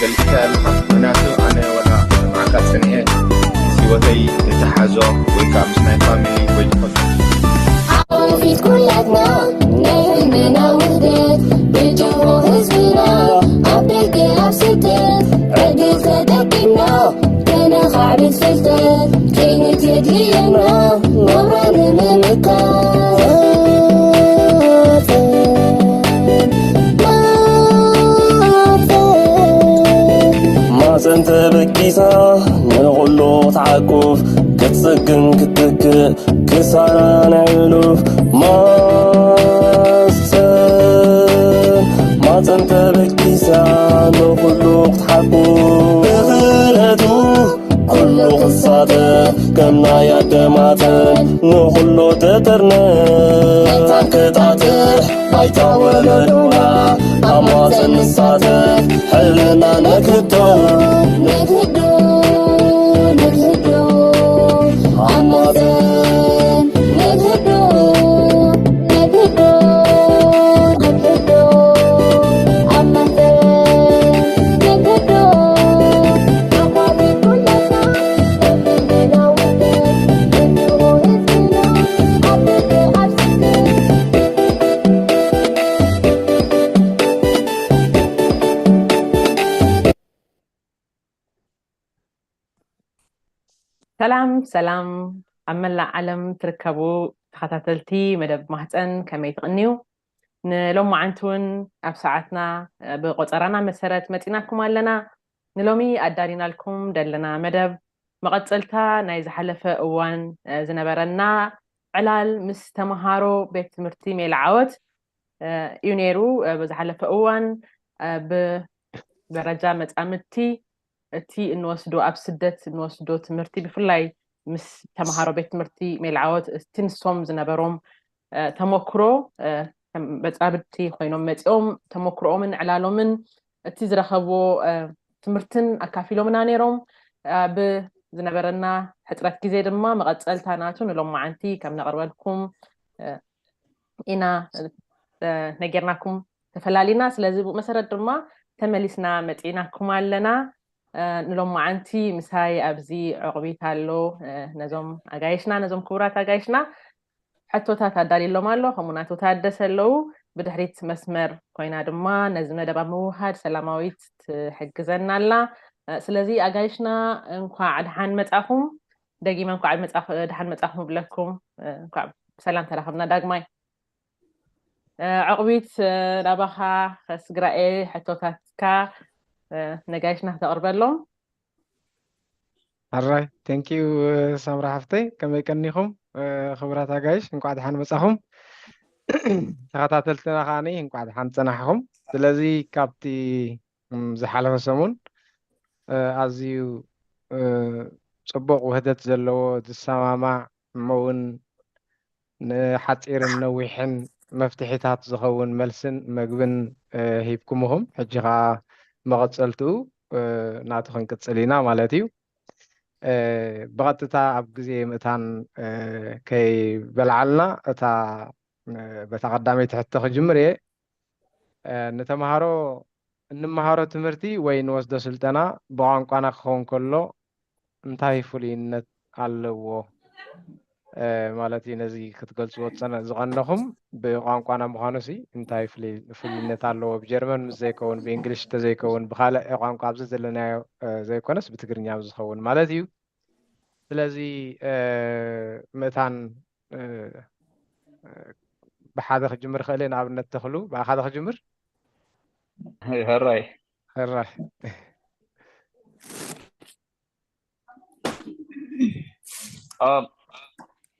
ገሊጽካ ኣለኻ። ምክንያቱ ኣነ ወላ ሰማዕካ ጸኒሐ ምስ ህይወተይ ዝተሓዞ ወይ ከዓ ምስ ናይ ፋሚሊ ወይ ዝኾነ ኣዋፊት ኩላትና ናይ ህልምና ውህደት ብጅሆ ህዝብና ኣብ ደገ ኣብ ስደት ዕድል ተጠቂምና ከነኻዕብት ፍልጠት ክኢልት የድልየና ናብራ ንምምካት ማፀን ተበጊሳ ንኹሉ ክትዓቁፍ ክትፅግን ክትትክእ ክሳራ ናይ ሕሉፍ ማፀን ማፀን ተበጊሳ ንኹሉ ክትሓቁፍ ብኽእለቱ ኩሉ ክሳተፍ ከም ናይ ኣደማተን ንኹሉ ተጠርነ መታን ክጣጥሕ ባይታ ወለዶና ኣብ ማፀን ንሳተፍ ሕልና ነክቶ ነግህዶ ነግህዶ ኣብ ማፀን ነግህዶ ነግህዶ ነግህዶ ኣብ ማፀን ነግህዶ ኣባቢ ኩላትና ሰላም ሰላም ኣብ መላእ ዓለም ትርከቡ ተኸታተልቲ መደብ ማህፀን ከመይ ትቕንዩ? ንሎማዓንቲ እውን ኣብ ሰዓትና ብቆፀራና መሰረት መፂናኩም ኣለና። ንሎሚ ኣዳሊናልኩም ዘለና መደብ መቐፀልታ ናይ ዝሓለፈ እዋን ዝነበረና ዕላል ምስ ተምሃሮ ቤት ትምህርቲ ሜልዓወት እዩ ነይሩ። ብዝሓለፈ እዋን ብደረጃ መፃምድቲ እቲ እንወስዶ ኣብ ስደት እንወስዶ ትምህርቲ ብፍላይ ምስ ተምሃሮ ቤት ትምህርቲ ሜልዓወት እቲ ንሶም ዝነበሮም ተሞክሮ መፃምድቲ ኮይኖም መፂኦም ተሞክሮኦምን ዕላሎምን እቲ ዝረኸብዎ ትምህርትን ኣካፊሎምና ነይሮም። ብዝነበረና ሕፅረት ግዜ ድማ መቐፀልታ ናቱ ንሎማዓንቲ ከም ነቕርበልኩም ኢና ነጊርናኩም ተፈላሊና። ስለዚ ብኡ መሰረት ድማ ተመሊስና መፂእናኩም ኣለና። ንሎማዓንቲ ምሳይ ኣብዚ ዕቑቢት ኣሎ። ነዞም ኣጋይሽና ነዞም ክቡራት ኣጋይሽና ሕቶታት ኣዳልሎም ኣሎ ከምኡ ናቶ ታደሰ ኣለዉ። ብድሕሪት መስመር ኮይና ድማ ነዚ መደብ ኣብ ምውሃድ ሰላማዊት ትሕግዘና ኣላ። ስለዚ ኣጋይሽና እንኳዕ ድሓን መፃኹም። ደጊመ እንኳዕ ድሓን መፃኹም እብለኩም። እንኳዕ ብሰላም ተራኸብና ዳግማይ። ዕቑቢት ናባኻ ከስግራ እየ ሕቶታትካ ነጋይሽና ክተቕርበሎም። ሕራይ thank you ሳምራ ሓፍተይ፣ ከመይ ቀኒኹም ክቡራት ኣጋይሽ? እንኳዕ ደሓን መጻኹም። ተኸታተልትና ከዓኒ እንኳዕ ደሓን ጸናሕኹም። ስለዚ ካብቲ ዝሓለፈ ሰሙን ኣዝዩ ጽቡቕ ውህደት ዘለዎ ዝሰማማዕ እሞ እውን ንሓጺርን ነዊሕን መፍትሒታት ዝኸውን መልስን መግብን ሂብኩምኹም። ሕጂ ኸዓ መቐጸልትኡ ናቱ ክንቅጽል ኢና ማለት እዩ። ብቐጥታ ኣብ ግዜ ምእታን ከይበልዓልና እታ በታ ቀዳመይቲ ሕቶ ክጅምር እየ። ንተምሃሮ እንመሃሮ ትምህርቲ ወይ ንወስዶ ስልጠና ብቋንቋና ክኸውን ከሎ እንታይ ፍሉይነት ኣለዎ ማለት እዩ። ነዚ ክትገልፅዎ ዝቐነኹም ብቋንቋና ምዃኑ ሲ እንታይ ፍሉይነት ኣለዎ? ብጀርመን ምስ ዘይከውን ብእንግሊሽ ተዘይከውን ብካልእ ቋንቋ ኣብዚ ዘለናዮ ዘይኮነስ ብትግርኛ ኣብ ዝኸውን ማለት እዩ። ስለዚ ምእታን ብሓደ ክጅምር ክእል ንኣብነት ተኽሉ ብኣኻ ዶ ክጅምር? ሕራይ ሕራይ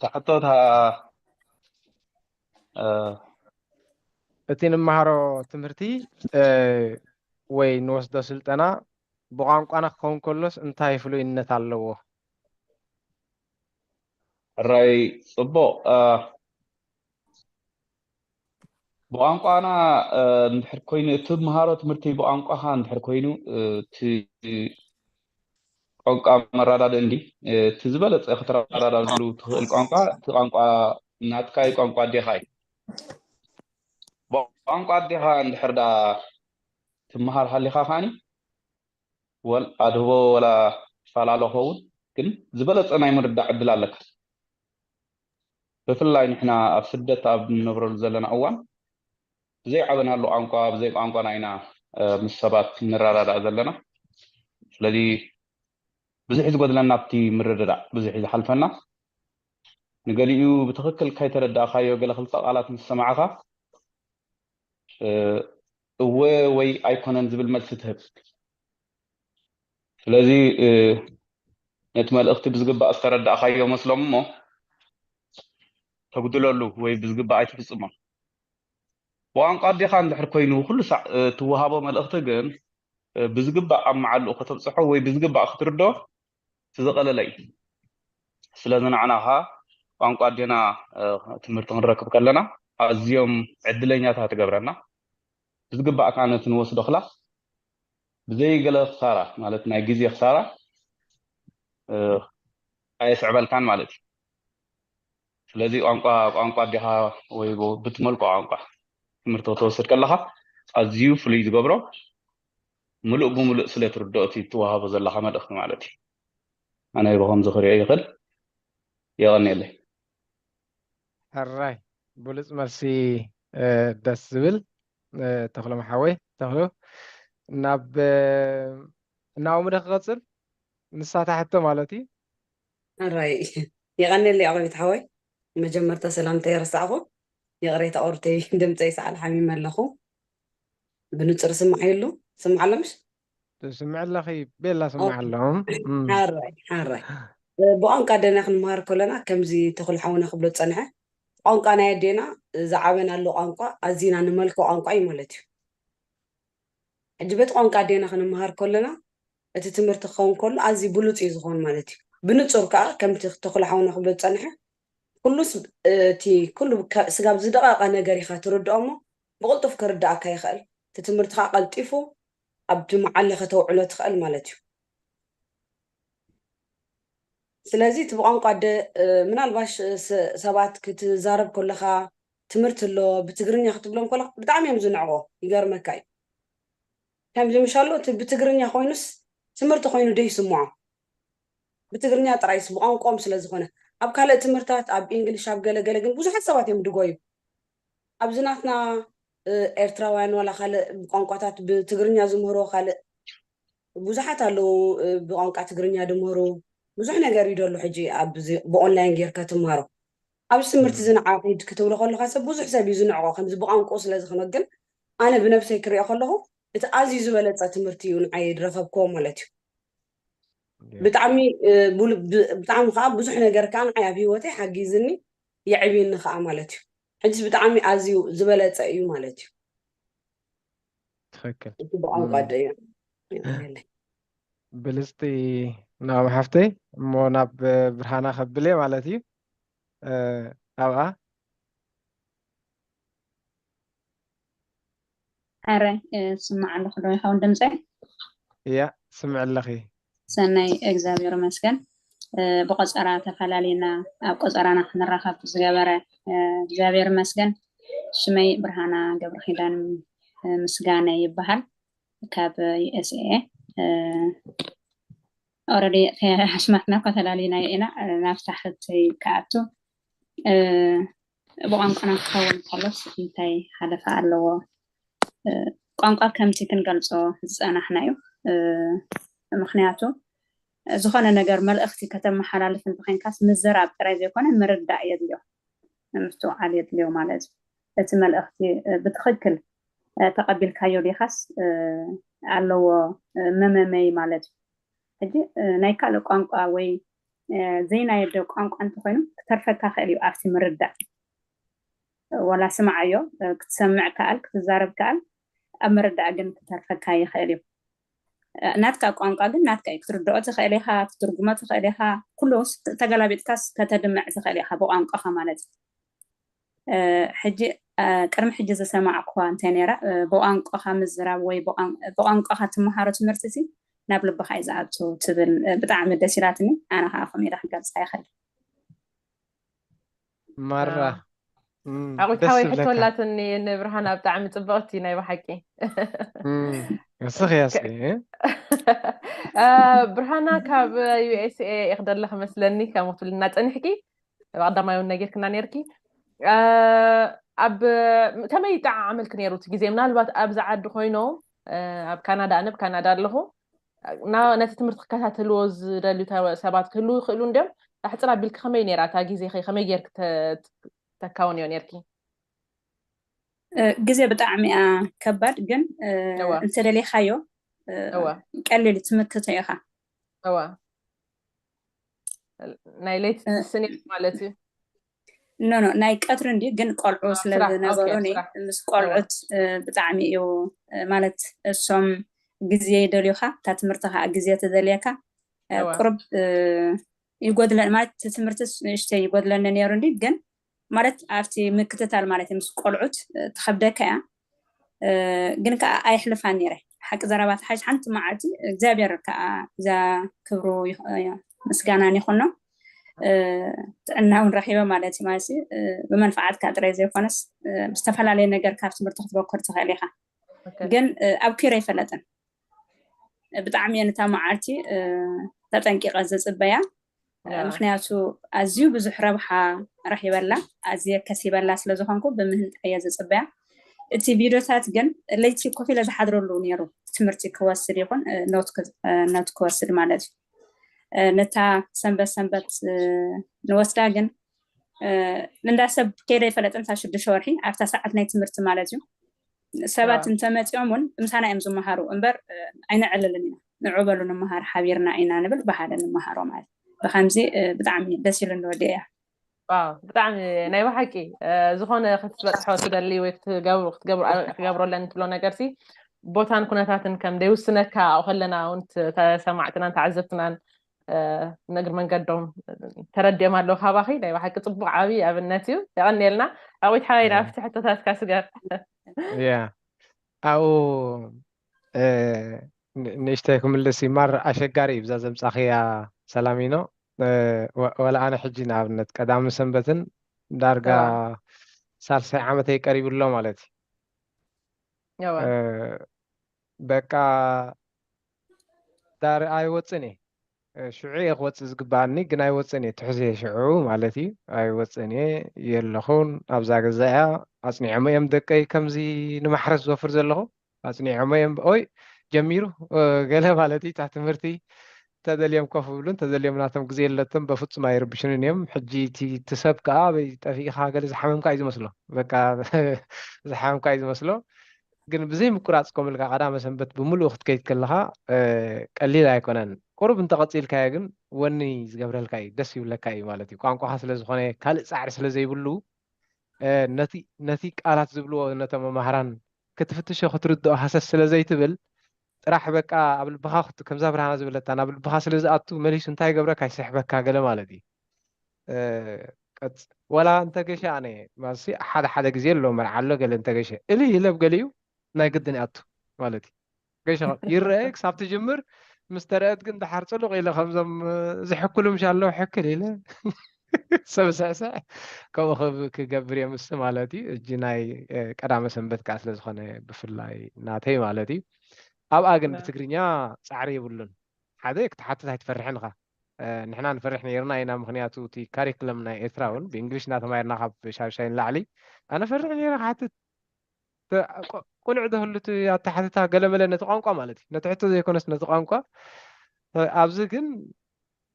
እታ ሕቶ እታ እቲ ንመሃሮ ትምህርቲ ወይ ንወስዶ ስልጠና ብቋንቋና ክኸውን ከሎስ እንታይ ፍሉይነት ኣለዎ? ሕራይ ፅቡቕ ብቋንቋና እንድሕር ኮይኑ እቲ መሃሮ ትምህርቲ ብቋንቋኻ እንድሕር ኮይኑ እቲ ቋንቋ መረዳድእ እንዲ እቲ ዝበለፀ ክትረዳዳሉ ትኽእል ቋንቋ እቲ ቋንቋ ናትካ እዩ፣ ቋንቋ ኣዴኻ እዩ። ብቋንቋ ኣዴኻ እንድሕር ደኣ ትመሃር ሃሊኻ ኻኒ፣ ወል ኣድህቦ ወላ ፋላሎ ኸውን፣ ግን ዝበለጸ ናይ ምርዳእ ዕድል ኣለካ። ብፍላይ ንሕና ኣብ ስደት ኣብ ንነብረሉ ዘለና እዋን፣ ብዘይ ዓበናሉ ቋንቋ፣ ብዘይ ቋንቋና ኢና፣ እ፣ ምስ ሰባት ንረዳዳእ ዘለና። ስለዚ ብዙሕ እዩ ዝጎድለና ኣብቲ ምርድዳእ፣ ብዙሕ እዩ ዝሓልፈና። ንገሊኡ ብትኽክል ከይተረዳእካዮ ገለ ክልተ ቃላት ምስ ሰማዕኻ፣ እ፣ እወ ወይ ኣይኮነን ዝብል መልሲ ትህብ። ስለዚ፣ እ፣ ነቲ መልእኽቲ ብዝግባእ ዝተረዳእካዮ መስሎም እሞ ተጉድለሉ ወይ ብዝግባእ ኣይትፍጽሞ። ብቋንቋ ኣዴኻ እንድሕር ኮይኑ ኩሉ ሳዕ፣ እ፣ ትወሃቦ መልእኽቲ ግን፣ እ፣ ብዝግባእ ኣብ መዓልኡ ከተብጽሖ ወይ ብዝግባእ ክትርዶ እቲ ዝቐለለ እዩ። ስለዚ ንዓና ኸኣ ቋንቋ ኣዴና፣ እ፣ ትምህርቲ ክንረክብ ከለና ኣዝዮም ዕድለኛታት ትገብረና። ብዝግባእ ከኣ ነቲ ንወስዶ ክላስ ብዘይ ገለ ክሳራ፣ ማለት ናይ ግዜ ክሳራ፣ እ፣ ኣየስዕበልካን ማለት እዩ። ስለዚ ቋንቋ፣ ቋንቋ ኣዴኻ ወይ ብ-፣ ብትመልኮ ቋንቋ ትምህርቲ ክትወስድ ከለኻ ኣዝዩ ፍሉይ ዝገብሮ ምሉእ ብምሉእ ስለ ትርድኦ እቲ ትወሃቦ ዘለኻ መልእኽቲ ማለት እዩ። ኣነ ብኸምዚ ክሪኦ ይኽእል። የቐንየለይ። ሕራይ ብሉፅ መልሲ፣ እ፣ ደስ ዝብል፣ እ፣ ተኽሎም ሓወይ። ተኽሉ ናብ፣ እ፣ እናወሙደ ክቐፅል ንሳታ ሕቶ ማለት እዩ። ሕራይ የቐንየለይ ዓቕቢት ሓወይ። መጀመርታ ሰላምታ የረሳዕኹ፣ ይቕሬታ ቁርተይ ድምፀይ ሰዓል ሓሚመ ኣለኹ። ብንጹር ስማዕ የሉ ስማዕ ኣሎ ምሽ? ትስምዕ ኣለኺ ቤላ ስማዕ ኣለኹም። እም። ሓራይ ሓራይ። እ፣ ብቋንቋ ኣደና ክንመሃር ከለና ከምዚ ተኽሉ ሓውና ክብሎ ዝጸንሐ፣ ቋንቋ ናይ ኣዴና ዝዓበናሉ ቋንቋ ኣዚና ንመልኮ ቋንቋ እዩ ማለት እዩ። ሕጂ በቲ ቋንቋ ኣዴና ክንመሃር ከለና እቲ ትምህርቲ ክኸውን ከሎ ኣዝዩ ብሉጽ እዩ ዝኸውን ማለት እዩ። ብንጹር ከኣ ከምቲ ተኽሉ ሓውና ክብሎ ዝጸንሐ ኩሉስ፣ እ፣ እቲ ኩሉ ከ-፣ ስጋብ ዝደቐቐ ነገር ኢኻ ትርድኦ እሞ ብቕልጡፍ ክርድኣካ ይኽእል። እቲ ትምህርቲ ከኣ ቀልጢፉ ኣብቲ መዓለ ከተውዕሎ ትኽእል ማለት እዩ። ስለዚ እቲ ብቋንቋ ኣደ፣ እ፣ ምናልባሽ፣ እ፣ ስ-፣ ሰባት ክትዛረብ ከለኻ ትምህርቲ ኣሎ ብትግርኛ ክትብሎም ከለኻ ብጣዕሚ እዮም ዝንዕቑ፣ ይገርመካ እዩ። ከምዚ ምሻሎ እቲ ብትግርኛ ኮይኑስ ትምህርቲ ኮይኑ ዶ ይስምዖ? ብትግርኛ ጥራይስ ብቋንቋኦም ስለ ዝኾነ። ኣብ ካልእ ትምህርታት፣ ኣብ ኢንግሊሽ፣ ኣብ ገለ ገለ ግን ብዙሓት ሰባት እዮም ድጎዩ። ኣብዚ ናትና፣ እ፣ ኤርትራውያን ዋላ ካልእ ብቋንቋታት ብትግርኛ ዝምህርዎ ካልእ ብዙሓት ኣለዉ፣ እ፣ ብቋንቋ ትግርኛ ድምህሩ። ብዙሕ ነገር እዩ ደሎ ሕጂ ኣብዚ ብኦንላይን ጌርካ ትምሃሮ። ኣብዚ ትምህርቲ እዚ ንዓ ኺድ ክትብሎ ከለኻ ሰብ ብዙሕ ሰብ እዩ ዝንዕቆ፣ ከምዚ ብቋንቋኡ ስለ ዝኽመግን። ኣነ ብነብሰይ ክሪኦ ከለኹ እቲ ኣዝዩ ዝበለጸ ትምህርቲ እዩ ንዓይ ዝረኸብክዎ ማለት እዩ። ብጣዕሚ፣ እ፣ ቡል-፣ ብ-፣ ብጣዕሚ ከዓ ብዙሕ ነገር ከዓ ንዓይ ኣብ ህይወተይ ሓጊዝኒ፣ የዕብዩኒ ከዓ ማለት እዩ። ሕጅስ ብጣዕሚ ኣዝዩ ዝበለጸ እዩ ማለት እዩ። ትኽክል። እቲ ብቋንቋ እም። ኣደ እዩ። የቐንየለይ። ብልጽቲ ናሆም ሓፍተይ፣ እሞ ናብ ብርሃና ከብል እየ ማለት እዩ። እ፣ ኣብኣ። ሕራይ፣ እ፣ ስማዕ ኣለኹ ዶ ይኸውን ድምፀይ? እያ፣ ስምዕ ኣለኺ። ሰናይ፣ እግዚኣብሔር ይመስገን። እ፣ ብቆጸራ ተፈላሊና ኣብ ቆጸራና ክንራኸብ ዝገበረ፣ እ፣ እግዚኣብሔር ይመስገን። ሽመይ ብርሃና ገብረኪዳን፣ እ፣ ምስጋነ ይበሃል። ካብ ዩ ኤስ ኤ፣ እ፣ ኦረዲ ኣሽማትና እኮ ተላሊና ኢና፣ እ፣ ናብ ሳሕቲ ክኣቱ፣ እ፣ ብቋንቋና ክኸውን ከሎስ እንታይ ሓለፋ ኣለዎ? እ፣ ቋንቋ ከምቲ ክንገልጾ ዝጸናሕና እዩ። እ፣ ምኽንያቱ ዝኾነ ነገር መልእኽቲ ከተመሓላልፍ እንተኾይንካስ ምዝራብ ጥራይ ዘይኮነ ምርዳእ የድልዮ፣ ምስትውዓል የድልዮ ማለት እዩ። እቲ መልእኽቲ፣ እ፣ ብትኽክል፣ እ፣ ተቐቢልካዮ ዲኻስ፣ እ፣ ኣለዎ፣ እ፣ መመመይ ማለት እዩ። ሕጂ፣ እ፣ ናይ ካልእ ቋንቋ ወይ፣ እ፣ ዘይናይ ኣደ ቋንቋ እንተኾይኑ ክተርፈካ ክእል እዩ ኣብቲ ምርዳእ። ወላ ስምዓዮ፣ እ፣ ክትሰምዕ ከኣል፣ ክትዛረብ ከኣል፣ ኣብ ምርዳእ ግን ክተርፈካ ይኽእል እዩ። እ፣ ናትካ ቋንቋ ግን ናትካ እዩ። ክትርድኦ ትኽእል ኢኻ፣ ክትትርጉሞ ትኽእል ኢኻ፣ ኩሉ ስ-፣ ተገላቢጥካስ ከተድምዕ ትኽእል ኢኻ ብቋንቋኻ ማለት እዩ። እ፣ ሕጂ፣ እ፣ ቅድሚ ሕጂ ዝሰማዕኩዋ እንተ ነይራ፣ እ፣ ብቋንቋኻ ምዝራብ ወይ ብቋን-፣ ብቋንቋኻ ትመሃሮ ትምህርቲ እዚ ናብ ልብኻ እዩ ዝኣቱ ትብል፣ እ፣ ብጣዕሚ ደስ ኢላትኒ። ኣነ ኸዓ ከምኡ ኢለ ክገልጻ ይኽእል። ማራ ኣዎ። እም፣ ዓቂት ደስ ሓወይ ይብለካ። ሕቶ ኣላትኒ ንብርሃና፣ ብጣዕሚ ጽብቕቲ ናይ ብሓቂ። እም፣ እስኺ እስኪ እ፣ ብርሃና ካብ ዩ ኤስ ኤ ኢኽ ዘለኺ መስለኒ፣ ከም ክትብልና ጸኒሕኪ፣ ብቐዳማይ እውን ነጊርክና ነርኪ። እ፣ ኣብ ከመይ ይጠዓዓመልኪ ነይሩ እቲ ግዜ? ምናልባት ኣብዚ ዓዲ ኮይኖም፣ እ፣ ኣብ ካናዳ፣ ኣነ ኣብ ካናዳ ኣለኹ፣ ና-፣ ነቲ ትምህርቲ ክከታተልዎ ዝደልዩ ተ-፣ ሰባት ክህልዉ ይኽእሉ እንድዮም። ኣሕጽር ኣቢልኪ ከመይ ነይራ እታ ግዜኺ? ከመይ ጌርኪ ተ-፣ ተካውንዮ ነርኪ? እ፣ ግዜ ብጣዕሚ እያ ከባድ፣ ግን እ፣ እዋ። እንተደሊኻዮ እ፣ እዋ። ቀሊል እዩ፣ ትምክቶ ኢኻ። እዋ። ናይ ለይቲ እ፣ ትስኒ ማለት እዩ። ኖ ኖ፣ ናይ ቀትሪ እንዲ፣ ግን ቆልዑ አ፣ ስለ ስራሕ፣ ዝነበሩ ኦኬ፣ እኔ ስራሕ። ምስ እዋ። ቆልዑት እ፣ ብጣዕሚ እዩ እ፣ ማለት እሶም ግዜ ይደልዩኻ፣ እታ ትምህርቲ ከዓ ግዜ ትደልየካ እ፣ እዋ። ቁርብ እ፣ ይጎድለን ማለት እቲ ትምህርቲ ንእሽተይ ይጎድለኒ ነይሩ እንዲ፣ ግን ማለት ኣብቲ ምክትታል ማለት እዩ ምስ ቆልዑት እ፣ ትኸብደካ እያ። እ፣ ግን ከዓ ኣይሕልፋን ነይረ። ሓቂ ዘረባ ተሓሽ ሓንቲ መዓልቲ እግዚኣብሔር ከዓ እዛ ክብሩ ይኽ-፣ እ፣ ምስጋናን ይኹኖ እ፣ ጥዕና እውን ረኺበ ማለት እዩ። ማለት እ፣ ብመንፈዓትካ ጥራይ ዘይኮነስ እ፣ ብዝተፈላለየ ነገር ካብ ትምህርቲ ክትበኩር ትኽእል ኢኻ። ኦኬ። ግን እ፣ ኣብ ኪሮ ኣይፈለጥን። ብጣዕሚ እየ ነታ መዓልቲ እ፣ ተጠንቂቐ ዝፅበያ። እ፣ ያ። ምክንያቱ ኣዝዩ ብዙሕ ረብሓ ረኺበላ፣ ኣዝየ ከሲበላ ስለ ዝኾንኩ ብምህንጣ እየ ዝፅበያ። እቲ ቪድዮታት ግን ለይቲ ኮፍ ኢለ ዝሓድረሉ ነይሩ፣ ትምህርቲ ክወስድ ይኹን እ፣ ኖት ክ-፣ እ፣ ኖት ክወስድ ማለት እዩ። እ፣ ነታ ሰንበት ሰንበት እ፣ ንወስዳ ግን እ፣ እንዳ ሰብ ከይደ ይፈለጥን እታ ሽዱሽተ ወርሒ ኣብታ ሰዓት ናይ ትምህርቲ ማለት እዩ። ሰባት ዋው። እንተመፂኦም እውን ምሳና እዮም ዝመሃሩ እምበር እ፣ ኣይነዕልልን ኢና። ንዑ በሉ ንመሃር ሓቢርና ኢና ንብል ብሓደ ንመሃሮ ማለት እዩ። ብከምዚ እ፣ ብጣዕሚ ደስ ኢሉ ንወዲ እያ። ዋው፣ ብጣዕሚ ናይ ብሓቂ እ፣ ዝኾነ ክትበፅሖ ትደሊ ወይ ክትገብሩ ክትገብሩ ክትገብረለን ትብሎ ነገር ሲ ቦታን ኩነታትን ከም ደይውስነካ ኣብኡ ከለና እውን ት-፣ ተሰማዕትናን ተዓዘብትናን እ፣ ንእግሪ መንገዶም ተረዲኦም ኣለዉ ካባኺ። ናይ ብሓቂ ፅቡቅ ዓብዪ ኣብነት እዩ። የቐንየልና። ዓዊት ሓወይ ያ። ናብቲ ሕቶታትካ ስገር። ያ ኣብኡ እ፣ ን- ንእሽተይ ክምልስ ይማር ኣሸጋሪ እዩ ብዛ ዘምጻኽያ ሰላሚኖ እ፣ ወ- ወላ ኣነ ሕጂ ንኣብነት ቀዳሚ ሰንበትን ዳርጋ እዋ። ሳልሳይ ዓመተይ ቀሪቡ ኣሎ ማለት እዩ እዋ። እ፣ በቃ ዳር ኣይወፅን እየ እ፣ ሽዑ እየ ክወፅእ ዝግበኣኒ ግን ኣይወፅን እየ ትሕዚ እየ ሽዑ ማለት እዩ ኣይወፅን እየ የለኹን ኣብዛ ገዛ እያ ኣፅኒዖም እዮም ደቀይ ከምዚ ንማሕረስ ዝወፍር ዘለኹ ኣፅኒዖም እዮም ኦይ ጀሚሩ እ፣ ገለ ማለት እዩ እታ ትምህርቲ ተደልዮም ኮፍ ብሉን ተደልዮም ናቶም ግዜ የለቶም በፍፁም ኣይርብሽንን እዮም ሕጂ እቲ እቲ ሰብ ከዓ ኣበይ ጠፊእኻ ገለ ዝሓመምካ እዩ ዝመስሎ በቃ ዝሓመምካ እዩ ዝመስሎ ግን ብዘይ ምቁራፅ ኮምልካ ቀዳመ ሰንበት ብምሉኡ ክትከይድ ከለኻ እ፣ ቀሊል ኣይኮነን ቁሩብ እንተቐፂልካዮ ግን ወኒ ዝገብረልካ እዩ ደስ ይብለካ እዩ ማለት እዩ ቋንቋኻ ስለ ዝኾነ ካልእ ፃዕሪ ስለ ዘይብሉ እ፣ ነቲ ነቲ ቃላት ዝብልዎ ነቶም መማህራን ክትፍትሾ ክትርድኦ ሃሰስ ስለ ዘይትብል ጥራሕ በቃ ኣብ ልብኻ ክት- ከምዛ ብርሃና ዝበለታ ናብ ልብኻ ስለ ዝኣቱ መሊሱ እንታይ ይገብረካ ይስሕበካ ገለ ማለት እዩ እ፣ ቀጽ ወላ እንተገሸ ኣነ ማለትሲ ሓደ ሓደ ግዜ ኣሎ መርዓ ኣሎ ገለ እንተገሸ እሊ ይለብ ገሊኡ ናይ ግድን ይኣቱ ማለት እዩ ገሸ ይረአ ክሳብ ትጅምር ምስ ተረአት ግን ድሓር ጽሉቕ ኢለ ከምዞም እ፣ ዝሕክሉ ምሽ ኣለዉ ሕክል ኢለ ሰብ ስዕስዕ ከምኡ ክብ- ክገብር እየ ምስ ማለት እዩ እጂ ናይ እ፣ ቀዳመ ሰንበት ከዓ ስለ ዝኾነ ብፍላይ ናተይ ማለት እዩ ኣብኣ ግን ና- ብትግርኛ ፃዕሪ የብሉን ሓደ ክትሓትት ኣይትፈርሕን ኢኻ እ፣ ንሕና ንፈርሕ ነይርና ኢና ምክንያቱ እቲ ካሪክለም ናይ ኤርትራ እውን ብእንግሊሽ እናተማየርና ካብ ሻሻይ ንላዕሊ ኣነ ፈርሕ ነይረ ክሓትት ተ- ቆ- ቁኑዕ ዶ ህሉ እቲ ኣተሓትታ ገለመለ ነቲ ቋንቋ ማለት እዩ ነቲ ሕቶ ዘይኮነስ ነቲ ቋንቋ እ፣ ኣብዚ ግን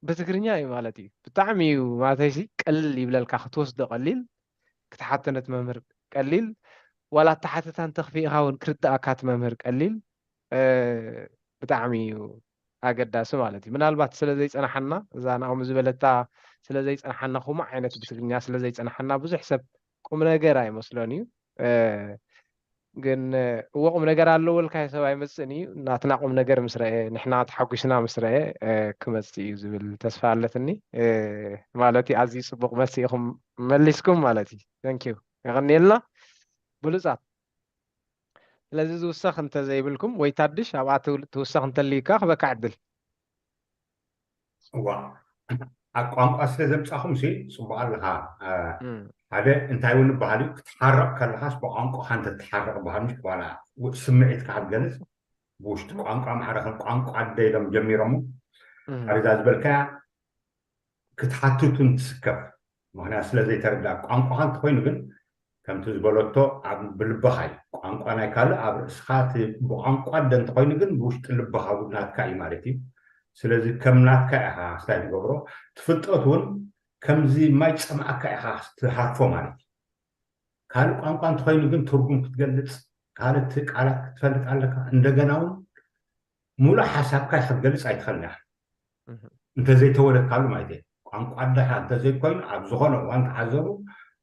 ብትግርኛ እዩ ማለት እዩ ብጣዕሚ እዩ ማለተይሲ ቀልል ይብለልካ ክትወስዶ ቀሊል ክትሓቶ ነቲ መምህር ቀሊል ዋላ ኣተሓትታ እንተኽፊእኻ እውን ክርዳእካ እቲ መምህር ቀሊል እ፣ ብጣዕሚ እዩ ኣገዳሲ ማለት እዩ ምናልባት ስለ ዘይፀናሓና እዛ ናኦም ዝበለታ ስለ ዘይፀናሓና ከምኡ ዓይነት ብትግርኛ ስለ ዘይፀናሓና ብዙሕ ሰብ ቁም ነገር ኣይመስሎን እዩ እ፣ ግን እ፣ እዎ ቁም ነገር ኣለዎ ኢልካዮ ሰብ ኣይመፅእን እዩ ናትና ቁም ነገር ምስ ረአ ንሕና ተሓጒስና ምስ ረአ እ፣ ክመፅእ እዩ ዝብል ተስፋ ኣለትኒ እ፣ ማለት እዩ ኣዝዩ ፅቡቅ መልሲ ኢኹም መሊስኩም ማለት እዩ thank you የቐንየልና ብሉፃት ስለዚ ዝውሰኽ እንተዘይብልኩም ወይ ታድሽ ኣብኣ ትውል- ትውሰኽ እንተልዩካ ክበካ ዕድል እዋ ኣብ ቋንቋ ስለ ዘምጻኹም ሲ ጽቡቕ ኣለኻ። ሓደ እንታይ እውን ይበሃል እዩ፣ ክትሓርቕ ከለኻስ ብቋንቋኻ እንተትሓርቕ ይበሃል፣ ምሽ ዋላ ስምዒትካ ክትገልጽ ብውሽጢ ቋንቋ ማዕረኸን ቋንቋ ኣደ ኢሎም ጀሚሮሞ። ኣበዛ ዝበልካያ ክትሓትቱን ትስከፍ። ምክንያት ስለ ዘይተረዳ ቋንቋኻ እንተኮይኑ ግን ከምቲ ዝበለቶ ኣብ ብልብኻ እዩ። ቋንቋ ናይ ካልእ ኣብ ርእስኻ እቲ ብቋንቋ ኣደ እንተኮይኑ ግን ብውሽጢ ልብኻ እውን ናትካ እዩ ማለት እዩ። ስለዚ ከም ናትካ ኢኻ ስታይ ትገብሮ። ትፍልጠት እውን ከምዚ ማይ ጸማእካ ኢኻ ትሃርፎ ማለት እዩ። ካልእ ቋንቋ እንተኮይኑ ግን ትርጉም ክትገልጽ ካልእ ቃላት ክትፈልጥ ኣለካ። እንደገና እውን ሙሉእ ሓሳብካ ክትገልጽ ኣይትኽእልን ኢኻ። እንተዘይተወለድካሉ ማለት እዩ። ቋንቋ ኣደኻ እንተዘይኮይኑ ኣብ ዝኾነ እዋን ተዓዘቡ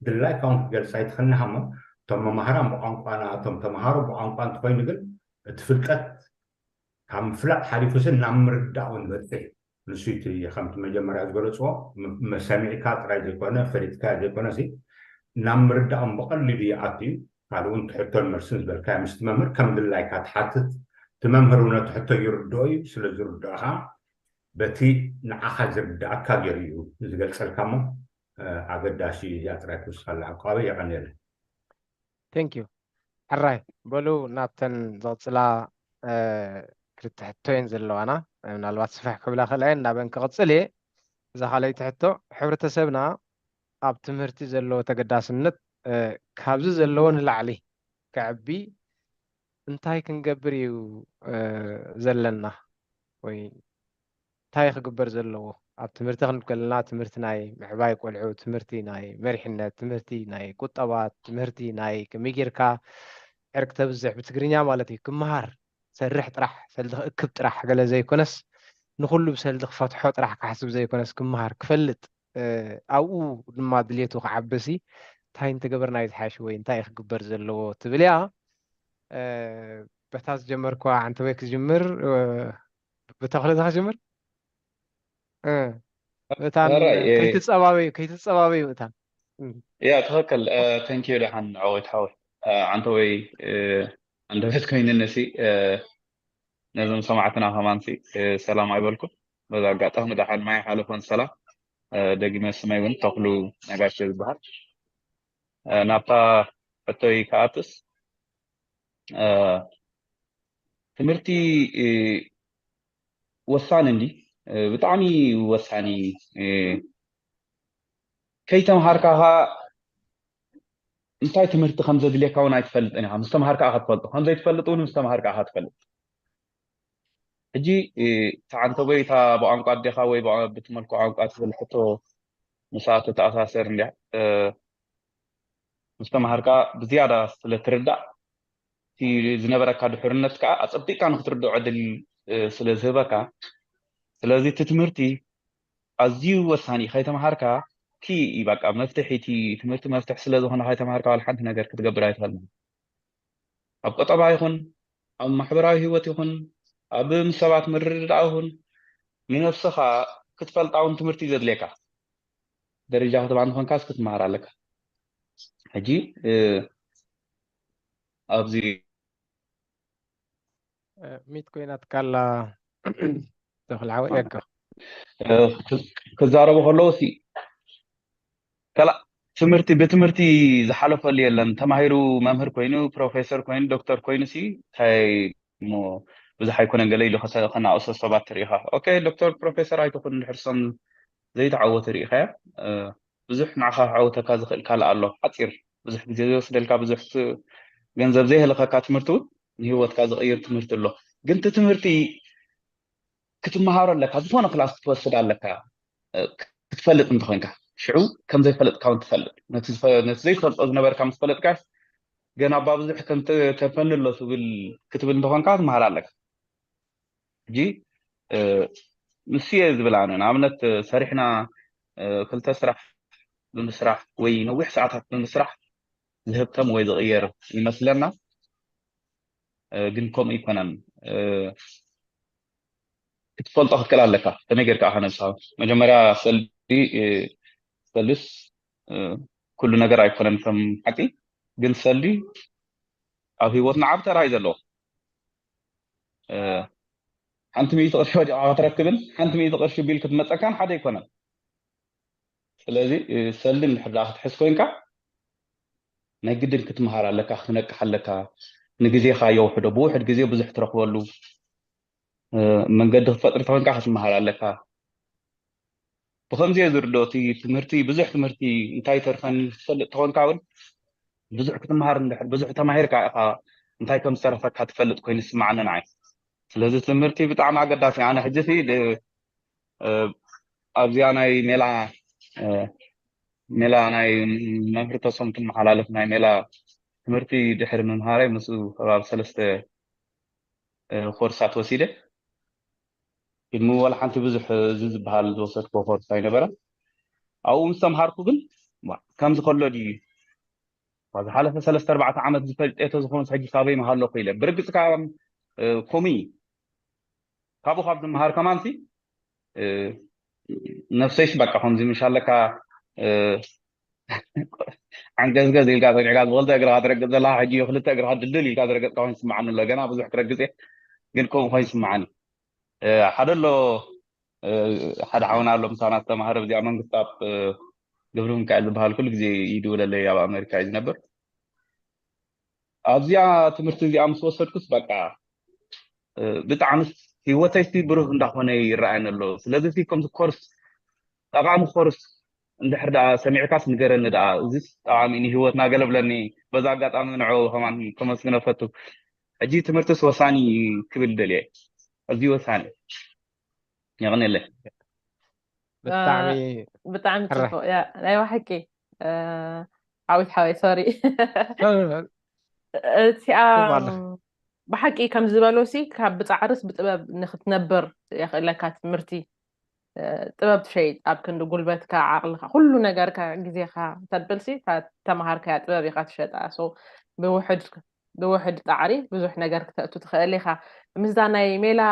ድላይካ እውን ክትገልጽ ኣይትኽእልን ኢኻ። እሞ እቶም መማህራን ብቋንቋና እቶም ተምሃሮ ብቋንቋ እንተኮይኑ ግን እቲ ፍልጠት ካብ ምፍላጥ ሓሊፉ ስን ናብ ምርዳእ እውን በጽሕ እዩ። ንሱ እቲ ከምቲ መጀመርያ ዝገለፅዎ መሰሚዕካ ጥራይ ዘይኮነ ፈሊጥካ ዘይኮነ ሲ ናብ ምርዳእም ብቐሊሉ ይኣቱ እዩ። ካልእ እውን ትሕቶን መልስን ዝበልካ ምስቲ መምህር ከም ድላይካ ትሓትት እቲ መምህር እውን ነቲ ሕቶ ይርድኦ እዩ። ስለ ዝርድኦ ከዓ በቲ ንዓኻ ዝርድኣካ ገይሩ እዩ ዝገልፀልካ እሞ ኣገዳሲ እዩ። እዚኣ ጥራይ ክውስኸላ ዕቋበይ የቐንየለን። Thank you። ሕራይ በሉ ናብተን ዝቕፅላ ክልተ ሕቶ እየን ዘለዋና። ምናልባት ስፍሕ ክብላ ክእላ እየን ናበን ክቕፅል እየ። እዛ ካልኣይቲ ሕቶ ሕብረተሰብና ኣብ ትምህርቲ ዘለዎ ተገዳስነት ካብዚ ዘለዎ ንላዕሊ ክዕቢ እንታይ ክንገብር እዩ ዘለና ወይ እንታይ ክግበር ዘለዎ ኣብ ትምህርቲ ክንብል ከለና ትምህርቲ ናይ ምዕባይ ቆልዑ ትምህርቲ ናይ መሪሕነት ትምህርቲ ናይ ቁጠባ ትምህርቲ ናይ ከመይ ጌርካ ዕርቂ ተብዝሕ ብትግርኛ ማለት እዩ ክመሃር ሰርሕ ጥራሕ ሰልዲ ክእክብ ጥራሕ ገለ ዘይኮነስ ንኩሉ ብሰልዲ ክፈትሖ ጥራሕ ክሓስብ ዘይኮነስ ክመሃር ክፈልጥ ኣብኡ ድማ ድሌቱ ክዓብሲ እንታይ እንተገበርና እዩ ዝሓሽ ወይ እንታይ ክግበር ዘለዎ ትብል እያ። በታ ዝጀመርኳ ዓንተወይ ክጅምር ብተኽለ ክጅምር እታ ከይትፀባበዩ ከይትፀባበዩ እታ ያ ትኽክል። ተንኪዩ ደሓን ዓወት ሓወይ ዓንተወይ ኣንደበት ኮይንንሲ ነዞም ሰማዕትና ከማንሲ ሰላም ኣይበልኩ። በዚ ኣጋጣሚ ደሓን ማይ ሓለፎን ሰላም። ደጊመ ስመይ እውን ተኽሉ ነጋሽ ዝበሃል። ናብታ ሕቶይ ከኣትስ ትምህርቲ ወሳኒ እንዲ ብጣዕሚ ወሳኒ ከይተምሃርካ ኸዓ እንታይ ትምህርቲ ከም ዘድልየካ እውን ኣይትፈልጥን ኢኻ። ምስ ተምሃርካ ኢኻ ትፈልጦ። ከም ዘይትፈልጥ እውን ምስ ተምሃርካ ኢኻ ትፈልጥ። ሕጂ እታ ዓንተቦይ እታ ብቋንቋ ኣዴኻ ወይ ብትመልኮ ቋንቋ ትብል ሕቶ ምስኣ ትተኣሳሰር እንድያ። ምስ ተምሃርካ ብዝያዳ ስለ ትርዳእ እቲ ዝነበረካ ድሕርነት ከዓ ኣፀቢቕካ ንክትርድኦ ዕድል ስለ ዝህበካ ስለዚ እቲ ትምህርቲ ኣዝዩ ወሳኒ ከይተምሃርካ ኪ እዩ በቃ መፍትሒ እቲ ትምህርቲ መፍትሒ ስለ ዝኾነ ከይተምሃርካ ዋላ ሓንቲ ነገር ክትገብር ኣይትኽእልን ኣብ ቆጠባ ይኹን ኣብ ማሕበራዊ ህይወት ይኹን ኣብ ምስ ሰባት ምርድዳእ ይኹን ንነብስኻ ክትፈልጣ እውን ትምህርቲ እዩ ዘድልየካ ደረጃ ክትባ እንኾንካስ ክትመሃር ኣለካ ሕጂ ኣብዚ ሚት ኮይናትካ ኣላ ተኽልዓወ እያካ ክዛረቡ ከለዉ ሲ ከላ ትምህርቲ ብትምህርቲ ዝሓለፈሉ የለን ተማሂሩ መምህር ኮይኑ ፕሮፌሰር ኮይኑ ዶክተር ኮይኑ ሲ እንታይ ብዙሕ ኣይኮነን ገለ ኢሉ ከናእሶ ሰባት ትርኢኻ ኦኬ ዶክተር ፕሮፌሰር ኣይትኹን ድሕርሶም ዘይተዓወቱ ርኢኻያ ብዙሕ ንዓኻ ክዓውተካ ዝኽእል ካልእ ኣሎ ሓፂር ብዙሕ ግዜ ዘይወስደልካ ብዙሕ ገንዘብ ዘይህልኸካ ትምህርቲ እውን ንህይወትካ ዝቕይር ትምህርቲ ኣሎ ግን እቲ ትምህርቲ ክትመሃሮ ኣለካ ዝኾነ ክላስ ክትወስድ ኣለካ ክትፈልጥ እንተኾንካ ሽዑ ከም ዘይፈለጥካ እውን ትፈልጥ ነቲ ዘይትፈልጦ ዝነበርካ ምስ ፈለጥካ ገና ባ ብዙሕ ተፈኒ ኣሎ ትብል ክትብል እንተኾንካ ትመሃር ኣለካ ሕጂ ምስ እየ ዝብል ኣነ ንኣብነት ሰሪሕና ክልተ ስራሕ ብምስራሕ ወይ ነዊሕ ሰዓታት ብምስራሕ ዝህብተም ወይ ዝቕየር ይመስለና ግን ከምኡ ይኮነን ክትፈልጦ ክትክእል ኣለካ ከመይ ጌርካ ኣኻ ነብስኻ መጀመርያ ሰልዲ ሰልድስ ኩሉ ነገር ኣይኮነን ከም ሓቂ ግን ሰልዲ ኣብ ህይወትና ዓብ ተራ እዩ ዘለዎ ሓንቲ ሚእቲ ቅርሺ ወዲቕካ ክትረክብን ሓንቲ ሚእቲ ቅርሺ ቢል ክትመፀካን ሓደ ኣይኮነን ስለዚ ሰልዲ እንድሕር ደኣ ክትሕዝ ኮይንካ ናይ ግድን ክትምሃር ኣለካ፣ ክትነቅሕ ኣለካ። ንግዜኻ የውሕዶ፣ ብውሕድ ግዜ ብዙሕ ትረኽበሉ መንገዲ ክትፈጥር ተኾንካ ክትምሃር ኣለካ። ብከምዚ እየ ዝርድኦ እቲ ትምህርቲ፣ ብዙሕ ትምህርቲ እንታይ ተርፈን ክትፈልጥ ተኾንካ እውን ብዙሕ ክትምሃር እንድሕር ብዙሕ ተማሂርካ ኢኻ እንታይ ከም ዝተረፈካ ትፈልጥ ኮይኑ ይስማዓኒ ንዓይ። ስለዚ ትምህርቲ ብጣዕሚ ኣገዳሲ። ኣነ ሕጂ ኣብዚኣ ናይ ሜላ ሜላ ናይ መምህር ተስፎም ትመሓላለፍ ናይ ሜላ ትምህርቲ ድሕሪ ምምሃረይ ምስኡ ከባቢ ሰለስተ ኮርሳት ወሲደ። ቅድሚ ወላ ሓንቲ ብዙሕ እዚ ዝበሃል ዝወሰድኩዎ ኮርስ ኣይነበረን። ኣብኡ ምስ ተምሃርኩ ግን ከምዚ ከሎ ድዩ ዝሓለፈ ሰለስተ ኣርባዕተ ዓመት ዝፈልጥ እየ ተዝኾንስ ሕጂ ካበይ ምሃለኹ ኢለ። ብርግጽ ከዓ ከምኡ እዩ። ካብኡ ካብ ዝምሃር ከማንሲ ነፍሰይስ በቃ ከምዚ ምሽ ኣለካ ዓንገዝገዝ ኢልካ ጸኒዕካ ዝኽልተ እግርኻ ትረግጽ ዘለኻ ሕጂ ክልተ እግርኻ ድልድል ኢልካ ዝረገጽካ ኮይኑ ይስምዓኒ ኣሎ። ገና ብዙሕ ክረግጽ እየ ግን ከምኡ ኮይኑ ይስምዓኒ። ሓደ ኣሎ ሓደ ሓውና ኣሎ ምሳና ዝተማሃረ ብዚኣ መንግስቲ ኣብ ግብሪ ምካኤል ዝበሃል ኩሉ ግዜ ይድውለለይ ኣብ ኣሜሪካ እዩ ዝነብር። ኣብዚኣ ትምህርቲ እዚኣ ምስ ወሰድኩስ በቃ ብጣዕሚ ህይወተይ ሲ ብሩህ እንዳኾነ ይረኣየኒ ኣሎ። ስለዚ ሲ ከምዚ ኮርስ ጠቓሚ ኮርስ እንድሕር ደኣ ሰሚዕካስ ንገረኒ ደኣ እዚስ ጠቓሚ ንህይወትና ገለ ብለኒ። በዛ ኣጋጣሚ ንዕኡ ከማን ከመስግኖ ፈቱ። ሕጂ ትምህርትስ ወሳኒ ክብል ደልየ ኣዝዩ ወሳኒ። የቕንየለይ። ብጣዕሚ ብጣዕሚ ጽቡቅ ያ ናይ ብሓቂ ዓዊት ሓወይ ሶሪ እቲኣ ብሓቂ ከም ዝበሎ ሲ ካብ ብፃዕርስ ብጥበብ ንክትነብር የኽእለካ ትምህርቲ ጥበብ ትሸይጥ ኣብ ክንዲ ጉልበትካ ዓቕልካ ኩሉ ነገርካ ግዜካ ተብል ሲ ተመሃርካያ ጥበብ ኢካ ትሸጣ ብውሕድ ብውሕድ ፃዕሪ ብዙሕ ነገር ክተእቱ ትኽእል ኢኻ። ምስዛ ናይ ሜላ